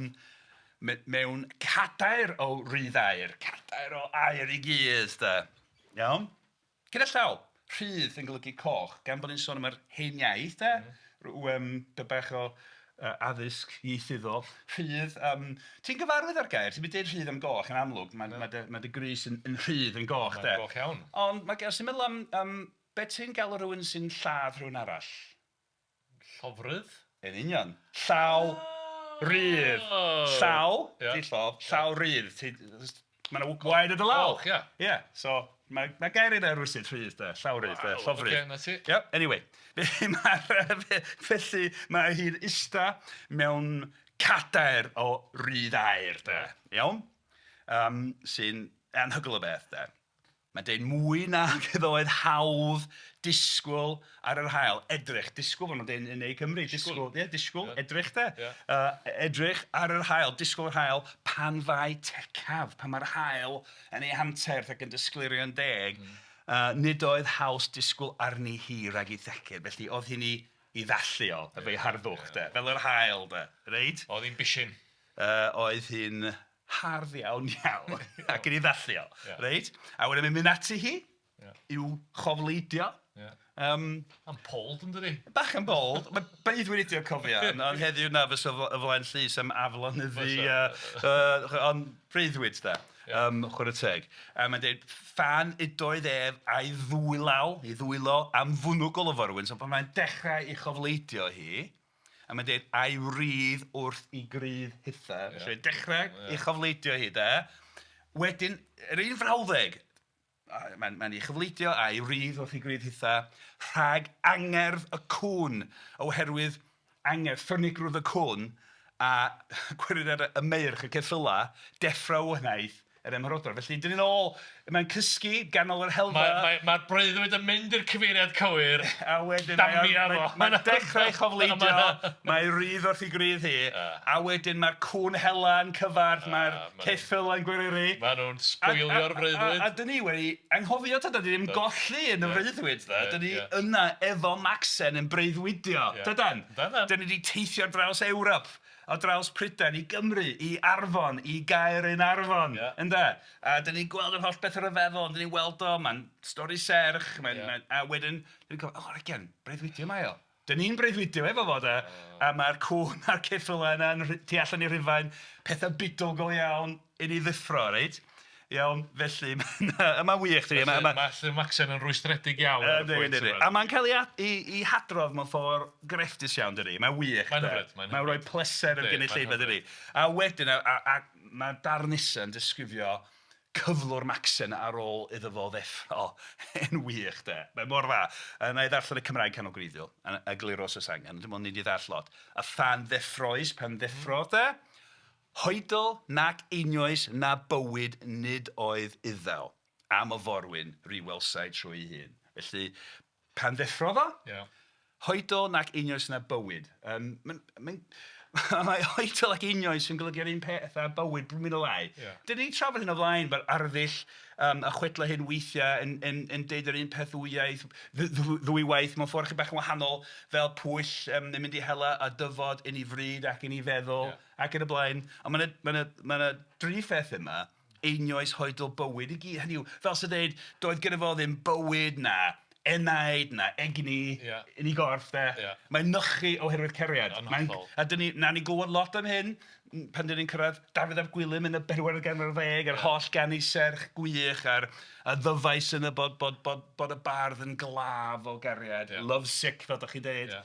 mewn cadair o rydd aur, cadair o aur i gyd de. Iawn? Gyda llaw, rhydd yn golygu coch, gan bod ni'n sôn am yr hen iaith de, rhyw dipyn bach o addysg ieithyddol, rhydd, ti'n gyfarwydd â'r gair, ti'n mynd deud rhydd am goch yn amlwg, mae ma dy, ma dy grys yn rhydd yn goch de. Mae'n goch iawn. Ond mae os ti'n meddwl am, am be ti'n galw rhywun sy'n lladd rhywun arall? Llofrudd? Yn union. Llaw rydd. Llaw, di llof, llaw rydd. Mae yna waed ar dy law. Coch, ia. Ie, so mae ma gair yna rywsut rhydd de, llaw rydd de, llofrudd. Ocê, 'na ti. Yep, anyway. Felly mae'r felly mae hi'n ista mewn cadair o rydd aur de. Iawn? Sy'n anhygoel o beth de. Mae'n deud mwy nag iddo oedd hawdd disgwyl ar yr haul. Edrych, disgwyl, maen nhw'n deud yn Ne Cymru, disgwyl, ie, disgwyl, edrych de. Edrych ar yr haul, disgwyl yr haul pan fai tecaf, pan mae'r haul yn ei hanterth ac yn disgleirio'n deg. Nid oedd haws disgwyl arni hi rhag ei theced, felly oedd hi'n ei ddallu o, efo'i harddwch de, fel yr haul de, reit? Oedd hi'n bishyn. Oedd hi'n hardd iawn iawn ac yn ei ddallu o, reit? A wedyn mae'n mynd ati hi i'w chofleidio. Mae'n bold yn dydi? Bach yn bold. Mae breuddwyd ydi o cofia, ond heddiw na fysa o flaen llys am aflonyddu, ond breuddwyd de, chwarae teg. A mae'n dweud, phan ydoedd ef a'i ddwylaw, ei ddwylo am fwnwgl y forwyn, so pan mae'n dechrau ei chofleidio hi, A mae'n dweud, a'i wrudd wrth i grydd hitha. Felly dechrau ei chofleidio hi de. Wedyn, yr un frawddeg, mae'n mae ei chofleidio a'i wrudd wrth i grydd hitha, rhag angerdd y cwn, oherwydd angerdd, ffyrnigrwydd y cwn, a gweriniad y meirch, y ceffylau, deffro wnaeth yr ymhrodor. Felly, dyn ni'n ôl, mae'n cysgu ganol yr helfa. Mae'r mae, mae breuddwyd yn mynd i'r cyfeiriad cywir. A wedyn mae'n mae, mae dechrau chofleidio, mae rydd wrth i grydd hi, a wedyn mae'r cwn hela yn cyfarth, mae'r ceffyl yn gweryru. Mae nhw'n sbwylio'r freuddwyd. A dyn ni wedi anghofio, dyn ni ddim golli yn y freuddwyd, dyn ni yna efo Macsen yn breuddwydio, dydan? Dyn ni wedi teithio ar draws Ewrop. Ar draws Prydain, i Gymru, i Arfon, i Gaerwrangon, ynde? A dan ni'n gweld yr holl beth rhyfeddol, dan ni'n weld o, mae'n stori serch, mae'n... Yeah. A wedyn, dan ni'n cofio, o, oh, again, breuddwydio mae o. Dan ni'n breuddwydio efo fo, de. A mae'r cŵn a'r ceffylau yna tu allan i Rufain, pethau budol go iawn yn ei ddeffro, reit? Iawn, felly, mae'n wych, dydi? Mae ma, ma Llyr Macsen yn rwystredig iawn ar y pwynt yma. A mae'n cael ei, ei, ei hadrodd mewn ffordd grefftus iawn, dydi? Mae'n wych. Mae'n hyfryd. Mae'n rhoi pleser i'r gynulleidfa, dydi? A wedyn, a, a, a mae'r darn nesaf yn disgrifio cyflwr Macsen ar ôl iddo fo ddeffro yn wych, de. Mae mor dda. A na i ddarllen y Cymraeg canol gwreiddiol, a egluro os oes angen, ond dim ond ni wedi ddarllen lot. A phan ddeffroes, pan ddeffro, de, Hoedl nac einioes na bywyd nid oedd iddaw am y forwyn ry welsai trwy ei hun. Felly, pan ddeffrodd o, yeah. hoedl nac einioes na bywyd. Mae'n mae hoedl ac einioes yn golygu'r un peth â bywyd, mwy neu lai. Ia. Dan ni 'di trafod hyn o flaen, bod arddull y chwedlau hyn weithiau yn yn yn deud yr un peth ddwy iaith, ddwy waith mewn ffordd chydig bach yn wahanol, fel Pwyll yn mynd i hela a dyfod yn ei fryd ac yn ei feddwl... ia. Ac yn y blaen. Ond mae 'na mae 'na mae 'na dri pheth yma, einioes, hoedl, bywyd i gyd. Hynny yw, fel sy'n deud, doedd gynno fo ddim bywyd na enaid na egni... ia. Yn ei gorff de. Ia. Mae'n nychu oherwydd cariad. Yn Mae'n hollol. A dan ni... wnawn ni glywed lot am hyn pan dan ni'n cyrraedd Dafydd ap Gwilym yn y bedwaredd ganrif ar ddeg a'r holl ganu serch gwych a'r y ddyfais yna bod bod bod bod y bardd yn glaf o gariad... ia. Lovesick fel dach chi'n deud... ia.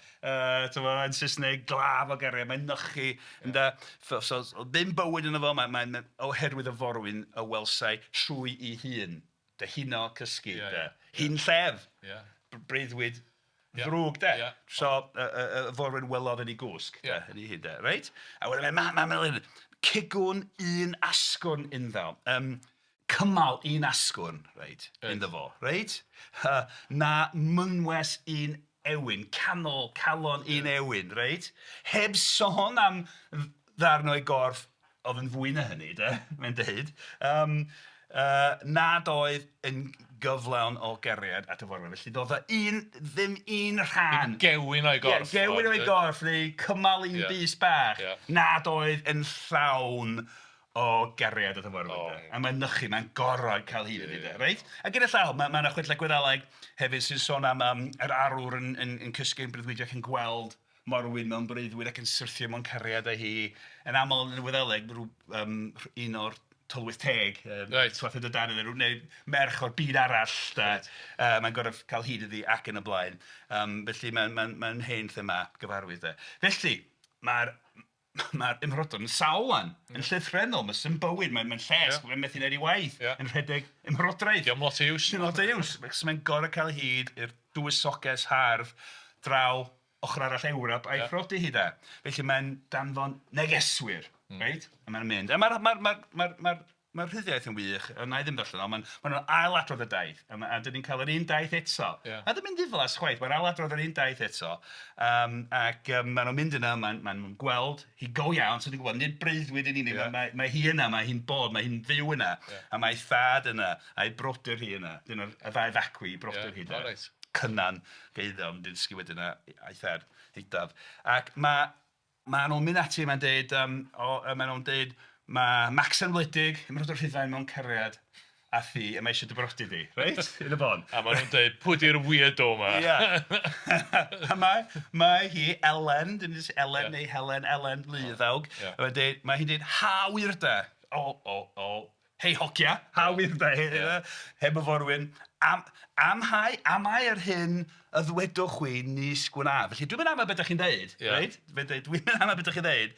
Tibod yn Saesneg, glaf o gariad, mae'n nychu ynde. So so ddim bywyd ynddo fo, mae mae'n oherwydd y forwyn y welsai trwy ei hun. Dyhuno, cysgu de. Ia ia. Hunllef. Ia. Breuddwyd ddrwg de. Ia. So y forwyn welodd yn ei gwsg de, Ia. yn ei hun de, reit? A wedyn mae ma' ma' cigwn un asgwrn ynddo. Cymal un asgwrn, reit, ynddo fo, reit? Na mynwes un ewin, canol, calon un ewin, reit? Heb sôn am ddarn o'i gorff oedd yn fwy na hynny, de, mae'n deud, nad oedd yn gyflawn o gariad at y forwyn. Felly doedd o un, ddim un rhan. Ddim gewyn o'i gorff. Ie, gewyn o'i gorff, neu cymal un bys bach, nad oedd yn llawn o gariad at y forwyn de. A mae'n nychu, mae'n gorfod cael hyd iddi de, reit? A gyda llaw, mae 'na chwedlau Gwyddeleg hefyd sy'n sôn am yr arwr yn yn yn cysgu yn breuddwydio ac yn gweld morwyn mewn breuddwyd ac yn syrthio mewn cariad â hi. Yn aml yn y Wyddeleg, rhyw un o'r tylwyth teg, Reit. Tuatha De Danann neu ryw neu merch o'r byd arall de. Reit. Mae'n gorfod cael hyd iddi ac yn y blaen. Felly mae'n mae'n mae'n hen thema gyfarwydd de. Felly, mae'r mae'r ymrhodwr yn sâl 'wan, yn llythrennol, mae 'sdim bywyd, mae'n mae'n llesg, mae'n methu wneud ei waith, yn rhedeg ymrhodraeth. Dio'm lot o use. Dim lot o use, achos mae'n gorfod cael hyd i'r dywysoges hardd draw ochr arall Ewrop a'i phrodi hi de. Felly mae'n danfon negeswyr, reit? A mae'n mynd. A mae'r mae'r mae'r mae'r mae'r Mae'r rhyddiaith yn wych, a wna i ddim darllen o, maen maen nhw'n ail-adrodd y daith, a dan ni'n cael yr un daith eto. Ia. A ddim yn ddiflas chwaith, mae'n ail-adrodd yr un daith eto, ac maen nhw'n mynd yna, maen maen nhw'n gweld hi go iawn, so ni'n gwybod, nid breuddwyd yn unig, mae mae hi yna, mae hi'n bod, mae hi'n fyw yna, a mae ei thad yna, a'i brodyr hi yna, dyna'r y ddau facwi, ei brodyr hi de. O reit. Cynan, Geiddon, dysgu wedyn a'i thad, Eidaf. Ac mae Maen nhw'n mynd ati, mae'n deud, o, maen nhw'n deud, mae Macsen Wledig, Ymrhodwr Rhufain mewn cariad â thi, a mae eisiau dy brodi di, reit? Yn y bôn. A maen nhw'n deud, pwy di'r weirdo 'ma? Ia. A mae, mae hi, Elen, dyn ni Elen neu Helen, Elen Luddawg, mae'n deud, mae hi'n deud, ha wir de, o, o, o, Hei hogia, ha wir de, heb y forwyn, am, amhau, amau yr hyn y ddwedwch chwi nis gwna. Felly dwi'm yn amau beth dach chi'n ddeud, reit? Fe'n deud, dwi'm yn amau beth dach chi'n ddeud.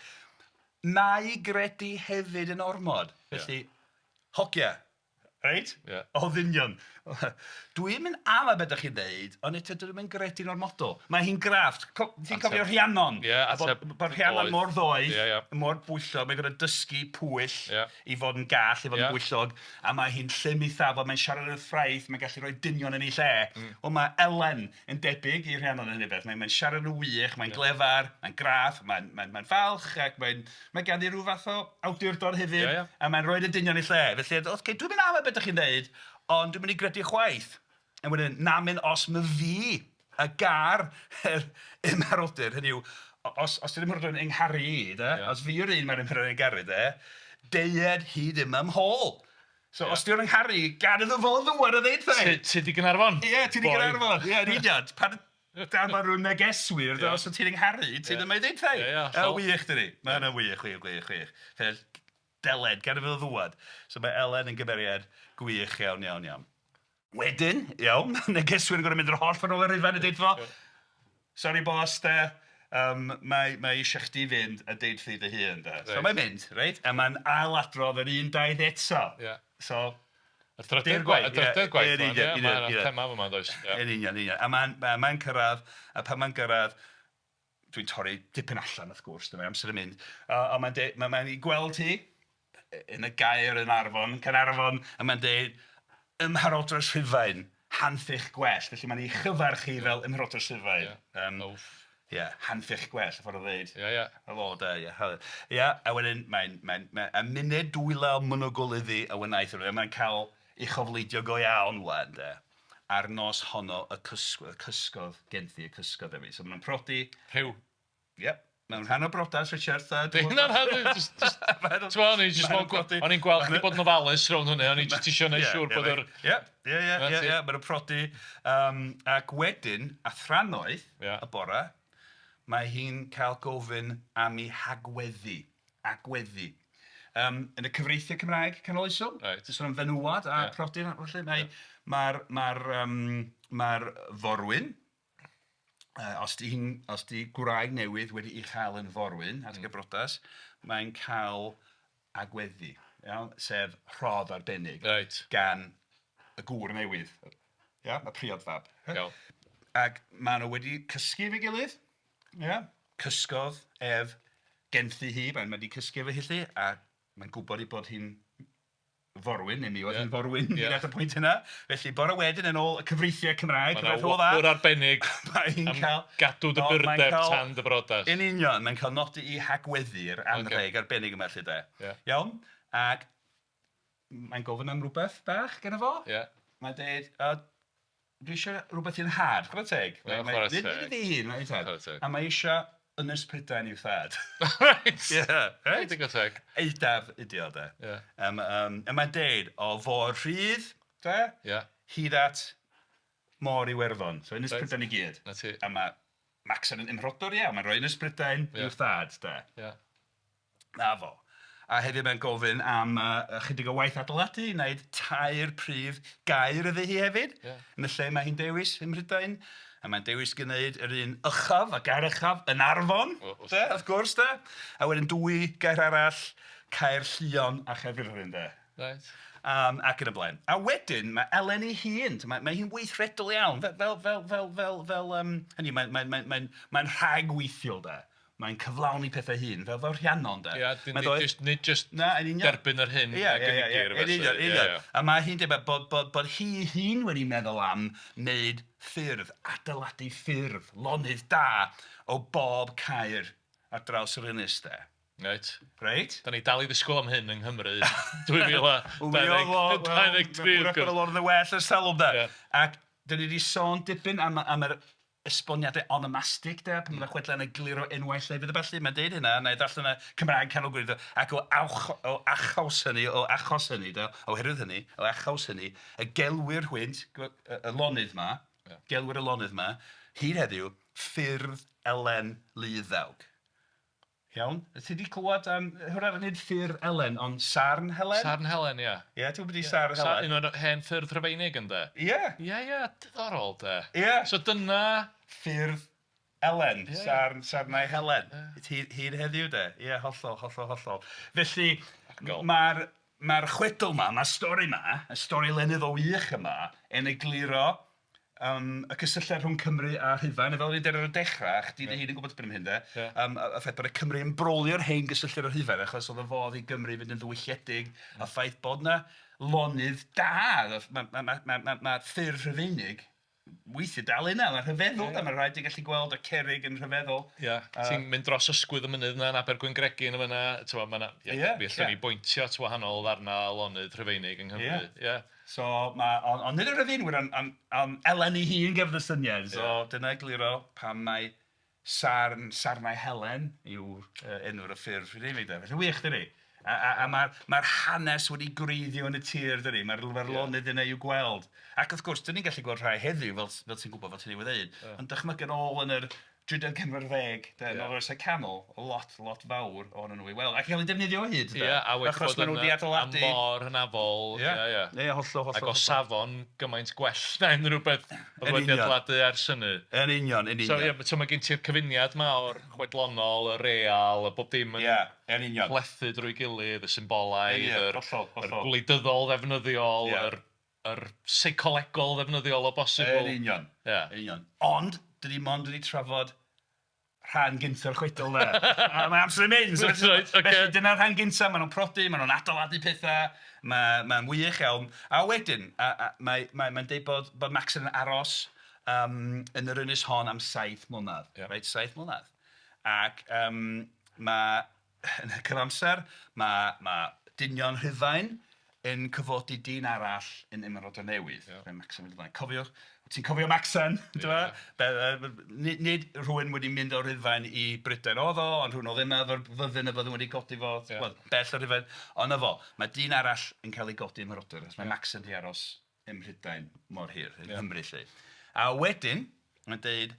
Na i gredu hefyd yn ormod. Felly, hogia, reit? O ddynion. Dwi'm yn amau beth dach chi'n ddeud, ond eto dwi'm yn gredu'n ormodol. Mae hi'n grafft. Ti'n cofio Rhiannon? Ie, ateb Bod Rhiannon mor ddoeth, Ie, ie. mor bwyllog, mae'n gorfod dysgu pwyll Ie. i fod yn gall, i fod yn bwyllog, a mae hi'n llym ei thafod, mae'n siarad yn ffraeth, mae'n gallu rhoi dynion yn ei lle. Wel, mae Elen yn debyg i Rhiannon yn hynny beth. Mae'n mae siarad yn wych, mae'n glyfar, mae'n graff, mae'n mae, mae falch, ac mae'n mae ganddi rhyw fath o awdurdod hefyd, Ie, ie. a mae'n rhoi y dynion yn ei lle. Felly, ocê, dwi'm yn amau beth dach chi'n ddeud, Ond dwi'm yn ei gredu chwaith. A wedyn, namyn os myfi y gar yr ymerodyr, hynny yw, os, os di'r ymerodyr yn yngharu i, de, os fi yw'r un mae'r ymerodyr yn garu, de, deued hyd yma ymhôl. So, os di'n yngharu i, gad iddo fo ddŵad a ddeud wrtha i. Ti di Gaernarfon? Ie, ti di Gaernarfon. Ie, yn union. Pan dan ma' rhyw negeswyr, de, os wyt ti'n yngharu, ti ddim yn ei ddeud wrtha i. Ie, ie, Yy, wych, dydi? Mae hynna'n wych, wych, wych, wych. Fel, Deled, gad iddo fo ddŵad. So mae Elen yn gymeriad gwych iawn, iawn, iawn. Wedyn, iawn, negeswyr yn gorfod mynd yr holl ffordd nôl i Rufain a deud wrtho fo, sori bos de, mae, mae eisiau chdi fynd a deud wrthi dy hun de. So mae'n mynd, reit? A mae'n ailadrodd yr un daith eto. Ie. So, Y drydedd gwaith, y drydedd gwaith, ie, mae'n thema fama, does? Yn union, yn union. A mae'n mae cyrraedd, a pan mae'n cyrraedd, dwi'n torri dipyn allan wrth gwrs, dyma amser yn mynd, ond mae'n deud, mae'n mae ei gweld hi yn y gaer yn Arfon, Caernarfon, a mae'n deud, Ymharodres Rhufain, hanffych gwell. Felly mae'n ei chyfarch hi fel Ymharodres Rhufain. Yeah. Ia, handffych gwell, y ffordd o ddeud... Ia ia. Y fo de, ia. Ia, a wedyn mae'n... mae'n... mae "a myned dwylaw mynydd iddi a wnaeth", mae'n cael ei chofleidio go iawn 'wan de. A'r nos honno y cysgodd genthy, y cysgodd ef hi. So maen nhw'n prodi. Rhyw. Ie, mewn rhan o brodas, Richard. Di hynna'n rhan... Jyst... Ti'n o'n i jyst o'n i'n gweld chdi bod yn ofalus rhwng hynny, o'n i jyst isio neud siŵr bod yr... Ie, ie, ie, ie, maen nhw'n prodi. Ac wedyn, a thrannoeth y bore, mae hi'n cael gofyn am ei hagweddu. Agweddu. Yn y cyfreithiau Cymraeg canoloesol, reit, ti'n sôn am fenywod a prodi a felly, mae, mae'r mae'r mae'r forwyn, os 'di hi'n, os 'di gwraig newydd wedi'i chael yn forwyn adeg y briodas, mae'n cael agweddu, iawn, sef rhodd arbennig gan y gŵr newydd, ia, y priodfab. Iawn. Ac maen nhw wedi cysgu efo'i gilydd, ia, cysgodd ef genthy hi, mae'n wedi cysgu efo hi 'lly, a mae'n gwybod ei bod hi'n forwyn, neu mi oedd hi'n forwyn yeah. at y pwynt yna. Felly bore wedyn yn ôl y cyfreithiau Cymraeg, Mae 'na wobr arbennig mae hi'n cael gadw dy burdeb tan dy brodas. Yn union, mae'n cael nodi i hagweddu'r anrheg arbennig yma 'lly de. Yeah. Iawn? Ac mae'n gofyn am rhywbeth bach gynno fo. Yeah. Mae'n dweud, dwi eisiau rhywbeth i'n nhad, chwarae teg. Ie, chwarae teg. Nid iddi hi, mae'n ei tad. A mae eisiau Ynys Prydain i'w thad. Reit! Ie, reit? Digon teg. Eidaf ydi o de. Ie. A mae'n deud, o fôr rhydd, de? Ie. Hyd at môr Iwerddon. So Ynys Prydain i gyd. 'Na ti. A mae Macsen yn ymrhodwr iawn, mae'n rhoi Ynys Prydain i'w thad, de. Ie. 'Na fo. A hefyd mae'n gofyn am ychydig o waith adeiladu i wneud tair prif gaer iddi hi hefyd. Yeah. Yn y lle mae hi'n dewis ym Mhrydain. A mae'n dewis gwneud yr un uchaf, y gaer uchaf, yn Arfon, de, wrth gwrs, de. A wedyn dwy gaer arall, Caer Llion a Chaerfyrddin, de. Right. Ac yn y blaen. A wedyn mae Elen ei hun, mae hi'n weithredol iawn, fel, fel, fel, fel, fel, fel, hynny, mae'n mae, mae, mae, mae rhagweithiol, de. Mae'n cyflawni pethau hun, fel fel Rhiannon de. Ia, Mae'n dod... just, nid just Na, yn union. derbyn yr hyn Ia, a ia, ia, gynigir. yn union, felly. union. A mae hi'n dweud bod, bod, bod hi hun wedi meddwl am wneud ffyrdd, adeiladu ffyrdd, lonydd da o bob caer ar draws yr ynys de. Reit. Reit? Da ni dal i ddisgwyl am hyn yng Nghymru 2023. Wrach bod y lonydd yn well ers talwm de. Ie. Ac dan ni wedi sôn dipyn am, am yr esboniadau onomastig de, pan mae'r chwedlau yn egluro enwau llefydd a ballu, mae'n deud hynna, na i ddarllen y Cymraeg Canol Gwyrdd, ac o, awch, o achos hynny, o achos hynny, de, oherwydd hynny, o achos hynny, y gelwir hwynt, y lonydd ma, yeah. gelwir y lonydd ma, hyd heddiw, ffyrdd Elen Luddawg. Iawn? Ti 'di clywed am... Hwyrach nid Ffyrdd Elen, ond Sarn Helen? Sarn Helen, ia. Ie, ti'n gwybod be 'di Sarn Helen? Un o'r hen ffyrdd Rhufeinig, ynde? Ie. Ie, ie, diddorol, de. Ie. So dyna... Ffyrdd Elen, Sarn, Sarnau Helen. Hyd heddiw, de. Ie, hollol, hollol, hollol. Felly, mae'r mae'r chwedl 'ma, mae'r stori 'ma, y stori lenyddol wych yma, yn egluro y cysylltiad rhwng Cymru a Rhufain, a fel o'n i'n deud ar y dechrau, chdi dy hun yn gwybod tipyn am hyn de, y ffaith bod y Cymry yn brolio'r hen gysylltiad â Rhufain, achos oedd y fodd i Gymru fynd yn ddiwylliedig, a ffaith bod 'na lonydd da, mae ma, ma, ma, ma, ma ffyrdd Rhufeinig weithiau dal yna, mae'n rhyfeddol de, mae'n rhaid i gallu gweld y cerrig yn rhyfeddol. Ia, ti'n mynd dros ysgwydd y mynydd 'na yn Abergwyngregyn yn fan'na, tibod, ma' 'na... Ia, fi allwn ni bointio at wahanol ddarnau o lonydd Rhufeinig yng Nghymru. Ia. So, ma', ond nid yr Rhufeinwyr, ond on, on Elen ei hun gafodd y syniad. So, dyna egluro pam mae Sarn, Sarnau Helen yw enw'r y ffurf Rhufeinig de. Felly wych, dydi? A, a, a mae'r mae hanes wedi gwreiddio yn y tir, dydi? Mae'r ma lonydd yna i'w gweld. Ac wrth gwrs, dyn ni'n gallu gweld rhai heddiw, fel, fel ti'n gwybod, fel ti'n ei ddeud. Ond dychmygu yn ôl yn yr drydedd ganrif ar ddeg, de, yn ôl yr oesau canol, lot, lot fawr ohonyn nhw i weld. Ac yn cael eu defnyddio o hyd, de. Ie, a wedi Achos bod maen nhw yn wedi adeiladu... a mor hynafol. Ie, ie. ie, hollol, hollol. Ac o safon gymaint gwell na unrhyw beth oedd wedi adeiladu ers hynny. Yn union, yn union. So, ie, so mae gen ti'r cyfuniad 'ma o'r chwedlonol, y real, y bob dim yn yn union. plethu drwy gilydd, y symbolau, Yn hollol, yr gwleidyddol ddefnyddiol, yr seicolegol ddefnyddiol o bosibl. Yn union. Yn union. Ond, dyn ni mond wedi trafod rhan gynta'r chwedl 'na. A mae amser yn mynd. So, right, okay. Felly dyna'r rhan gyntaf, maen nhw'n prodi, maen nhw'n adeiladu pethau, mae'n wych iawn. A wedyn, a, a, mae, mae, mae'n deud bod, bod Macsen yn aros. um, yn yr ynys hon am 7 mlynedd. Yeah. Reit, 7 mlynedd. Ac um, mae, yn y cyfamser, mae, mae dynion Rhufain yn cyfodi dyn arall yn Ymerodraeth Newydd. Yeah. Macsen wedi blaen. Cofiwch, ti'n cofio Macsen, yeah. Nid, nid rhywun wedi mynd o Rufain i Brydain oedd o, ond rhywun oedd yma efo'r fyddin y fyddin wedi godi fo, yeah. well, bell o Rufain. Ond na fo, mae dyn arall yn cael ei godi ym Mhrydain, achos mae yeah. Macsen di aros ym Mhrydain mor hir, yng Nghymru 'lly. A wedyn, mae'n deud,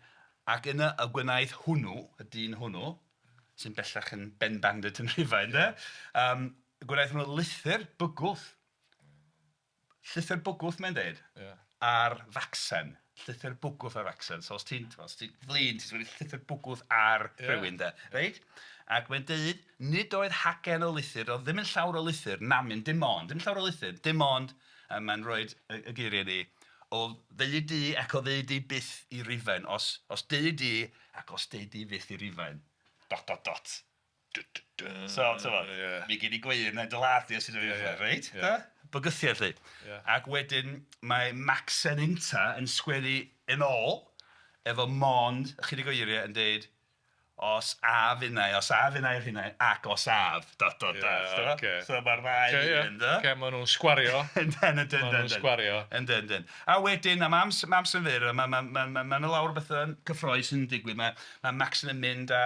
ac yna y gwnaeth hwnnw, y dyn hwnnw, sy'n bellach yn ben bandit yn Rhufain, de, um, gwnaeth hwnnw lythyr bygwth. Llythyr bygwth, mae'n deud, yeah. ar Facsen. Llythyr bygwth ar Facsen. So os ti'n os ti flin, ti'n sgwennu llythyr bygwth ar yeah. rhywun, de. Reit? Ac mae'n deud, nid oedd hagen o lythyr, oedd ddim yn llawr o lythyr, namyn, dim ond, ddim llawr o lythyr, dim ond A mae'n rhoi y, y geiriau ni, o ddeud di ac o ddeud di byth i Rufain, os, os deud di ac os deud di fyth i Rufain, dot, dot, dot. Du, du, du. So, ti'n fod, yeah. mi gyd i gweir na dy ladd di os ti'n dweud, yeah, reit? Yeah. Bygythiad lly. Yeah. Ac wedyn mae Macsen Inta yn sgwennu yn ôl efo mond ychydig o eiriau yn deud, Os af innau, os af innau i'r hunain, ac os af, dot, dot, dot. Ie, ocê. So mae'r ddau Ocê, ie. yn do? Ocê, maen nhw'n sgwario. Yndyn, yndyn, Maen nhw'n sgwario. Yndyn, yndyn. A wedyn, am ams- am amser fyr, mae ma, ma, ma, ma 'na lawer o bethau cyffrous yn digwydd. Mae, mae Macsen yn mynd â,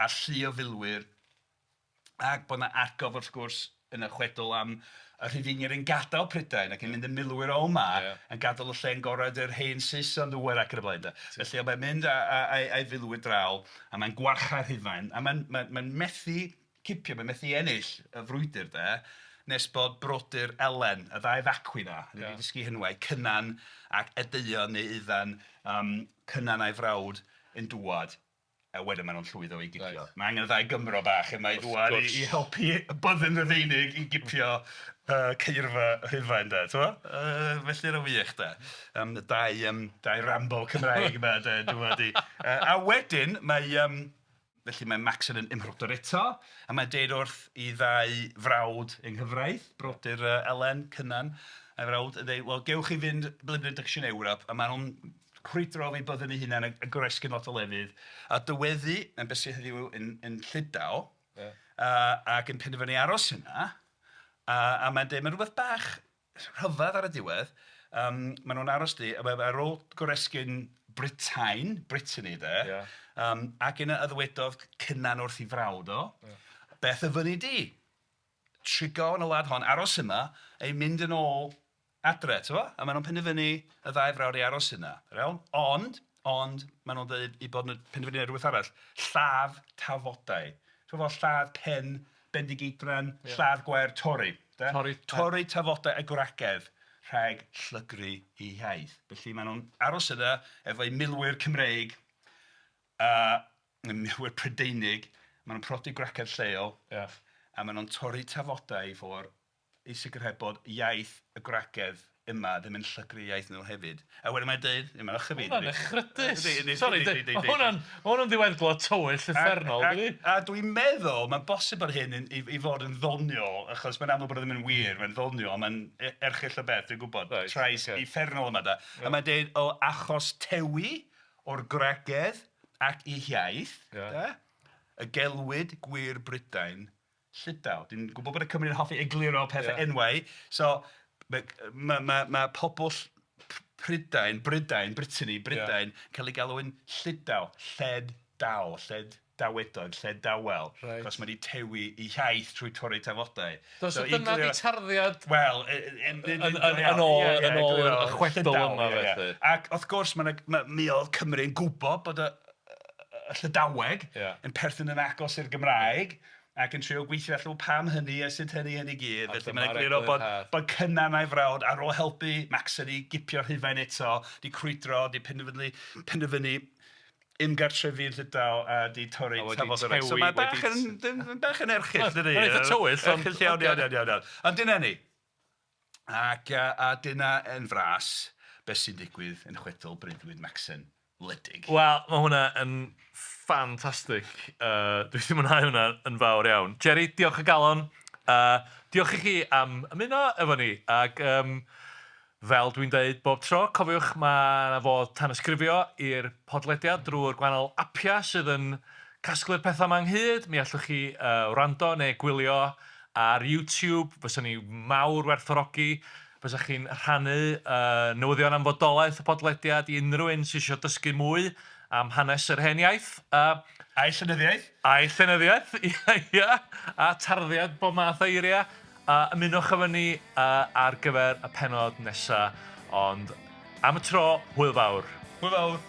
â llu o filwyr Ac bod 'na atgof wrth gwrs yn y chwedl am y Rhufeiniaid yn gadael Prydain ac yn mynd yn milwyr o 'ma yn gadael y lle'n gorau i'r hen Saeson ddŵad ac yn y blaen de. Felly mae'n mynd a'i filwyr draw a mae'n gwarchau Rhufain a mae'n mae'n mae'n methu cipio, mae'n methu ennill y frwydr de, nes bod brodyr Elen, y ddau facwy 'na, ni 'di dysgu henwau, Cynan ac Edeuon neu Iddan, yym Cynan a'i frawd yn dŵad A wedyn maen nhw'n llwyddo i gipio. Reit. Mae angen y ddau Gymro bach yma i ddŵad i, i helpu y byddin Rufeinig i gipio ceirfa Rhufain de, t'mo'? Felly yn wych de. Y dau, dau Rambo Cymraeg yma de, dŵad i... A wedyn mae... Felly mae Macsen yn ymrhodwr eto, a mae'n deud wrth i ddau frawd yng nghyfraith, brodyr Elen, Cynan a'i frawd, yn deud, wel, gewch chi fynd ble bynnag dach chi isio yn Ewrop, a maen nhw'n crwydro efo'i byddin ei hunan a goresgyn lot o lefydd, a dyweddu yn beth sydd heddiw yn, yn Llydaw, yeah. ac yn penderfynu aros yna, a, a mae'n dweud, mae'n rhywbeth bach rhyfedd ar y diwedd, maen nhw'n aros di, a ar ôl goresgyn Britain, Brittany de, yeah. ac yna a ddywedodd Cynan wrth ei frawd o, yeah. beth y fyny di? Trigo yn y wlad hon, aros yma, ei mynd yn ôl adre, t'mo'? A maen nhw'n penderfynu y ddau frawd i aros yna, iawn? Ond, ond, maen nhw'n dweud eu bod nhw'n penderfynu gwneud rhywbeth arall. Lladd tafodau. Ti'n gwbod lladd pen Bendigeidfran, Ie. lladd gwair Torri. De? Torri pen. Torri tafodau y gwragedd rhag llygru eu hiaith. Felly maen nhw'n aros yna efo'u milwyr Cymreig a milwyr Prydeinig. Maen nhw'n prodi gwragedd lleol. Ie. A maen nhw'n torri tafodau i ffwrdd i sicrhau bod iaith y gwragedd yma ddim yn llygru iaith nhw hefyd. A wedyn mae'n deud, mae'n ochr fi. Hwnna'n echrydus. Yndi, yndi, Sori, yndi, yndi, mae hwnna'n ma hwnna'n ddiweddglo tywyll uffernol, dydi? A dwi'n meddwl, mae'n bosib bod hyn yn, i, i fod yn ddoniol, achos mae'n amlwg bod o ddim yn wir, mae'n ddoniol, mae'n e, erchyll o beth, dwi'n gwybod, right, trais okay. uffernol yma da. Yeah. A mae'n deud, o achos tewi o'r gwragedd ac i hiaith, yeah. da, y gelwid gwir Brydain Llydaw. Dwi'n gwybod bod y Cymry'n hoffi egluro pethau Ie. enwau. So mae ma' ma' ma' pobl Prydain, Brydain, Brittany, Brydain, yn cael ei galw yn Llydaw, lled daw, lled dawedog, lled dawel. Reit. Achos mae wedi tewi i iaith trwy torri tafodau. So, so dyna di tarddiad Wel, yn ôl yn ôl y chwedl yma felly. Ac wrth gwrs, ma' 'na mi oedd Cymru'n gwybod bod y y Llydaweg Ia. yn perthyn yn agos i'r Gymraeg ac yn trio gweithio allan pam hynny a sut hynny hynny gyd. A Felly mae'n dyma'r egluro bod, eglurhad. bod Cynan a'i frawd ar ôl helpu Macsen i gipio Rhufain eto, di crwydro, di penderfynu, penderfynu ymgartrefu yn Llydaw a di torri A wedi tafod eraill. So tewi, mae bach wedi yn, yn, bach yn erchyll, dydi? Mae'n eitha tywyll, ond- Erchyll iawn, iawn, iawn, iawn, iawn. Ond dyna ni. Ac, a dyna yn fras beth sy'n digwydd yn chwedl Breuddwyd Macsen Wledig. Wel, mae hwnna yn ffantastig. Dwi wedi mwynhau hwnna yn fawr iawn. Jerry, diolch o galon. Diolch i chi am ymuno efo ni. Ac um, Fel dwi'n deud bob tro, cofiwch mae 'na fodd tanysgrifio i'r podlediad drwy'r gwahanol apiau sydd yn casglu'r pethau 'ma ynghyd. Mi allwch chi yy wrando neu gwylio ar YouTube. Fyswn ni mawr werthfawrogi fysa chi'n rhannu yy newyddion am fodolaeth y podlediad i unrhyw un sy isio dysgu mwy am hanes yr hen iaith. A... A'i llenyddiaeth. A'i llenyddiaeth, ia ia, a tarddiad bob math o eiriau. A ymunwch efo ni ar gyfer y pennod nesa, ond am y tro, hwyl fawr. Hwyl fawr.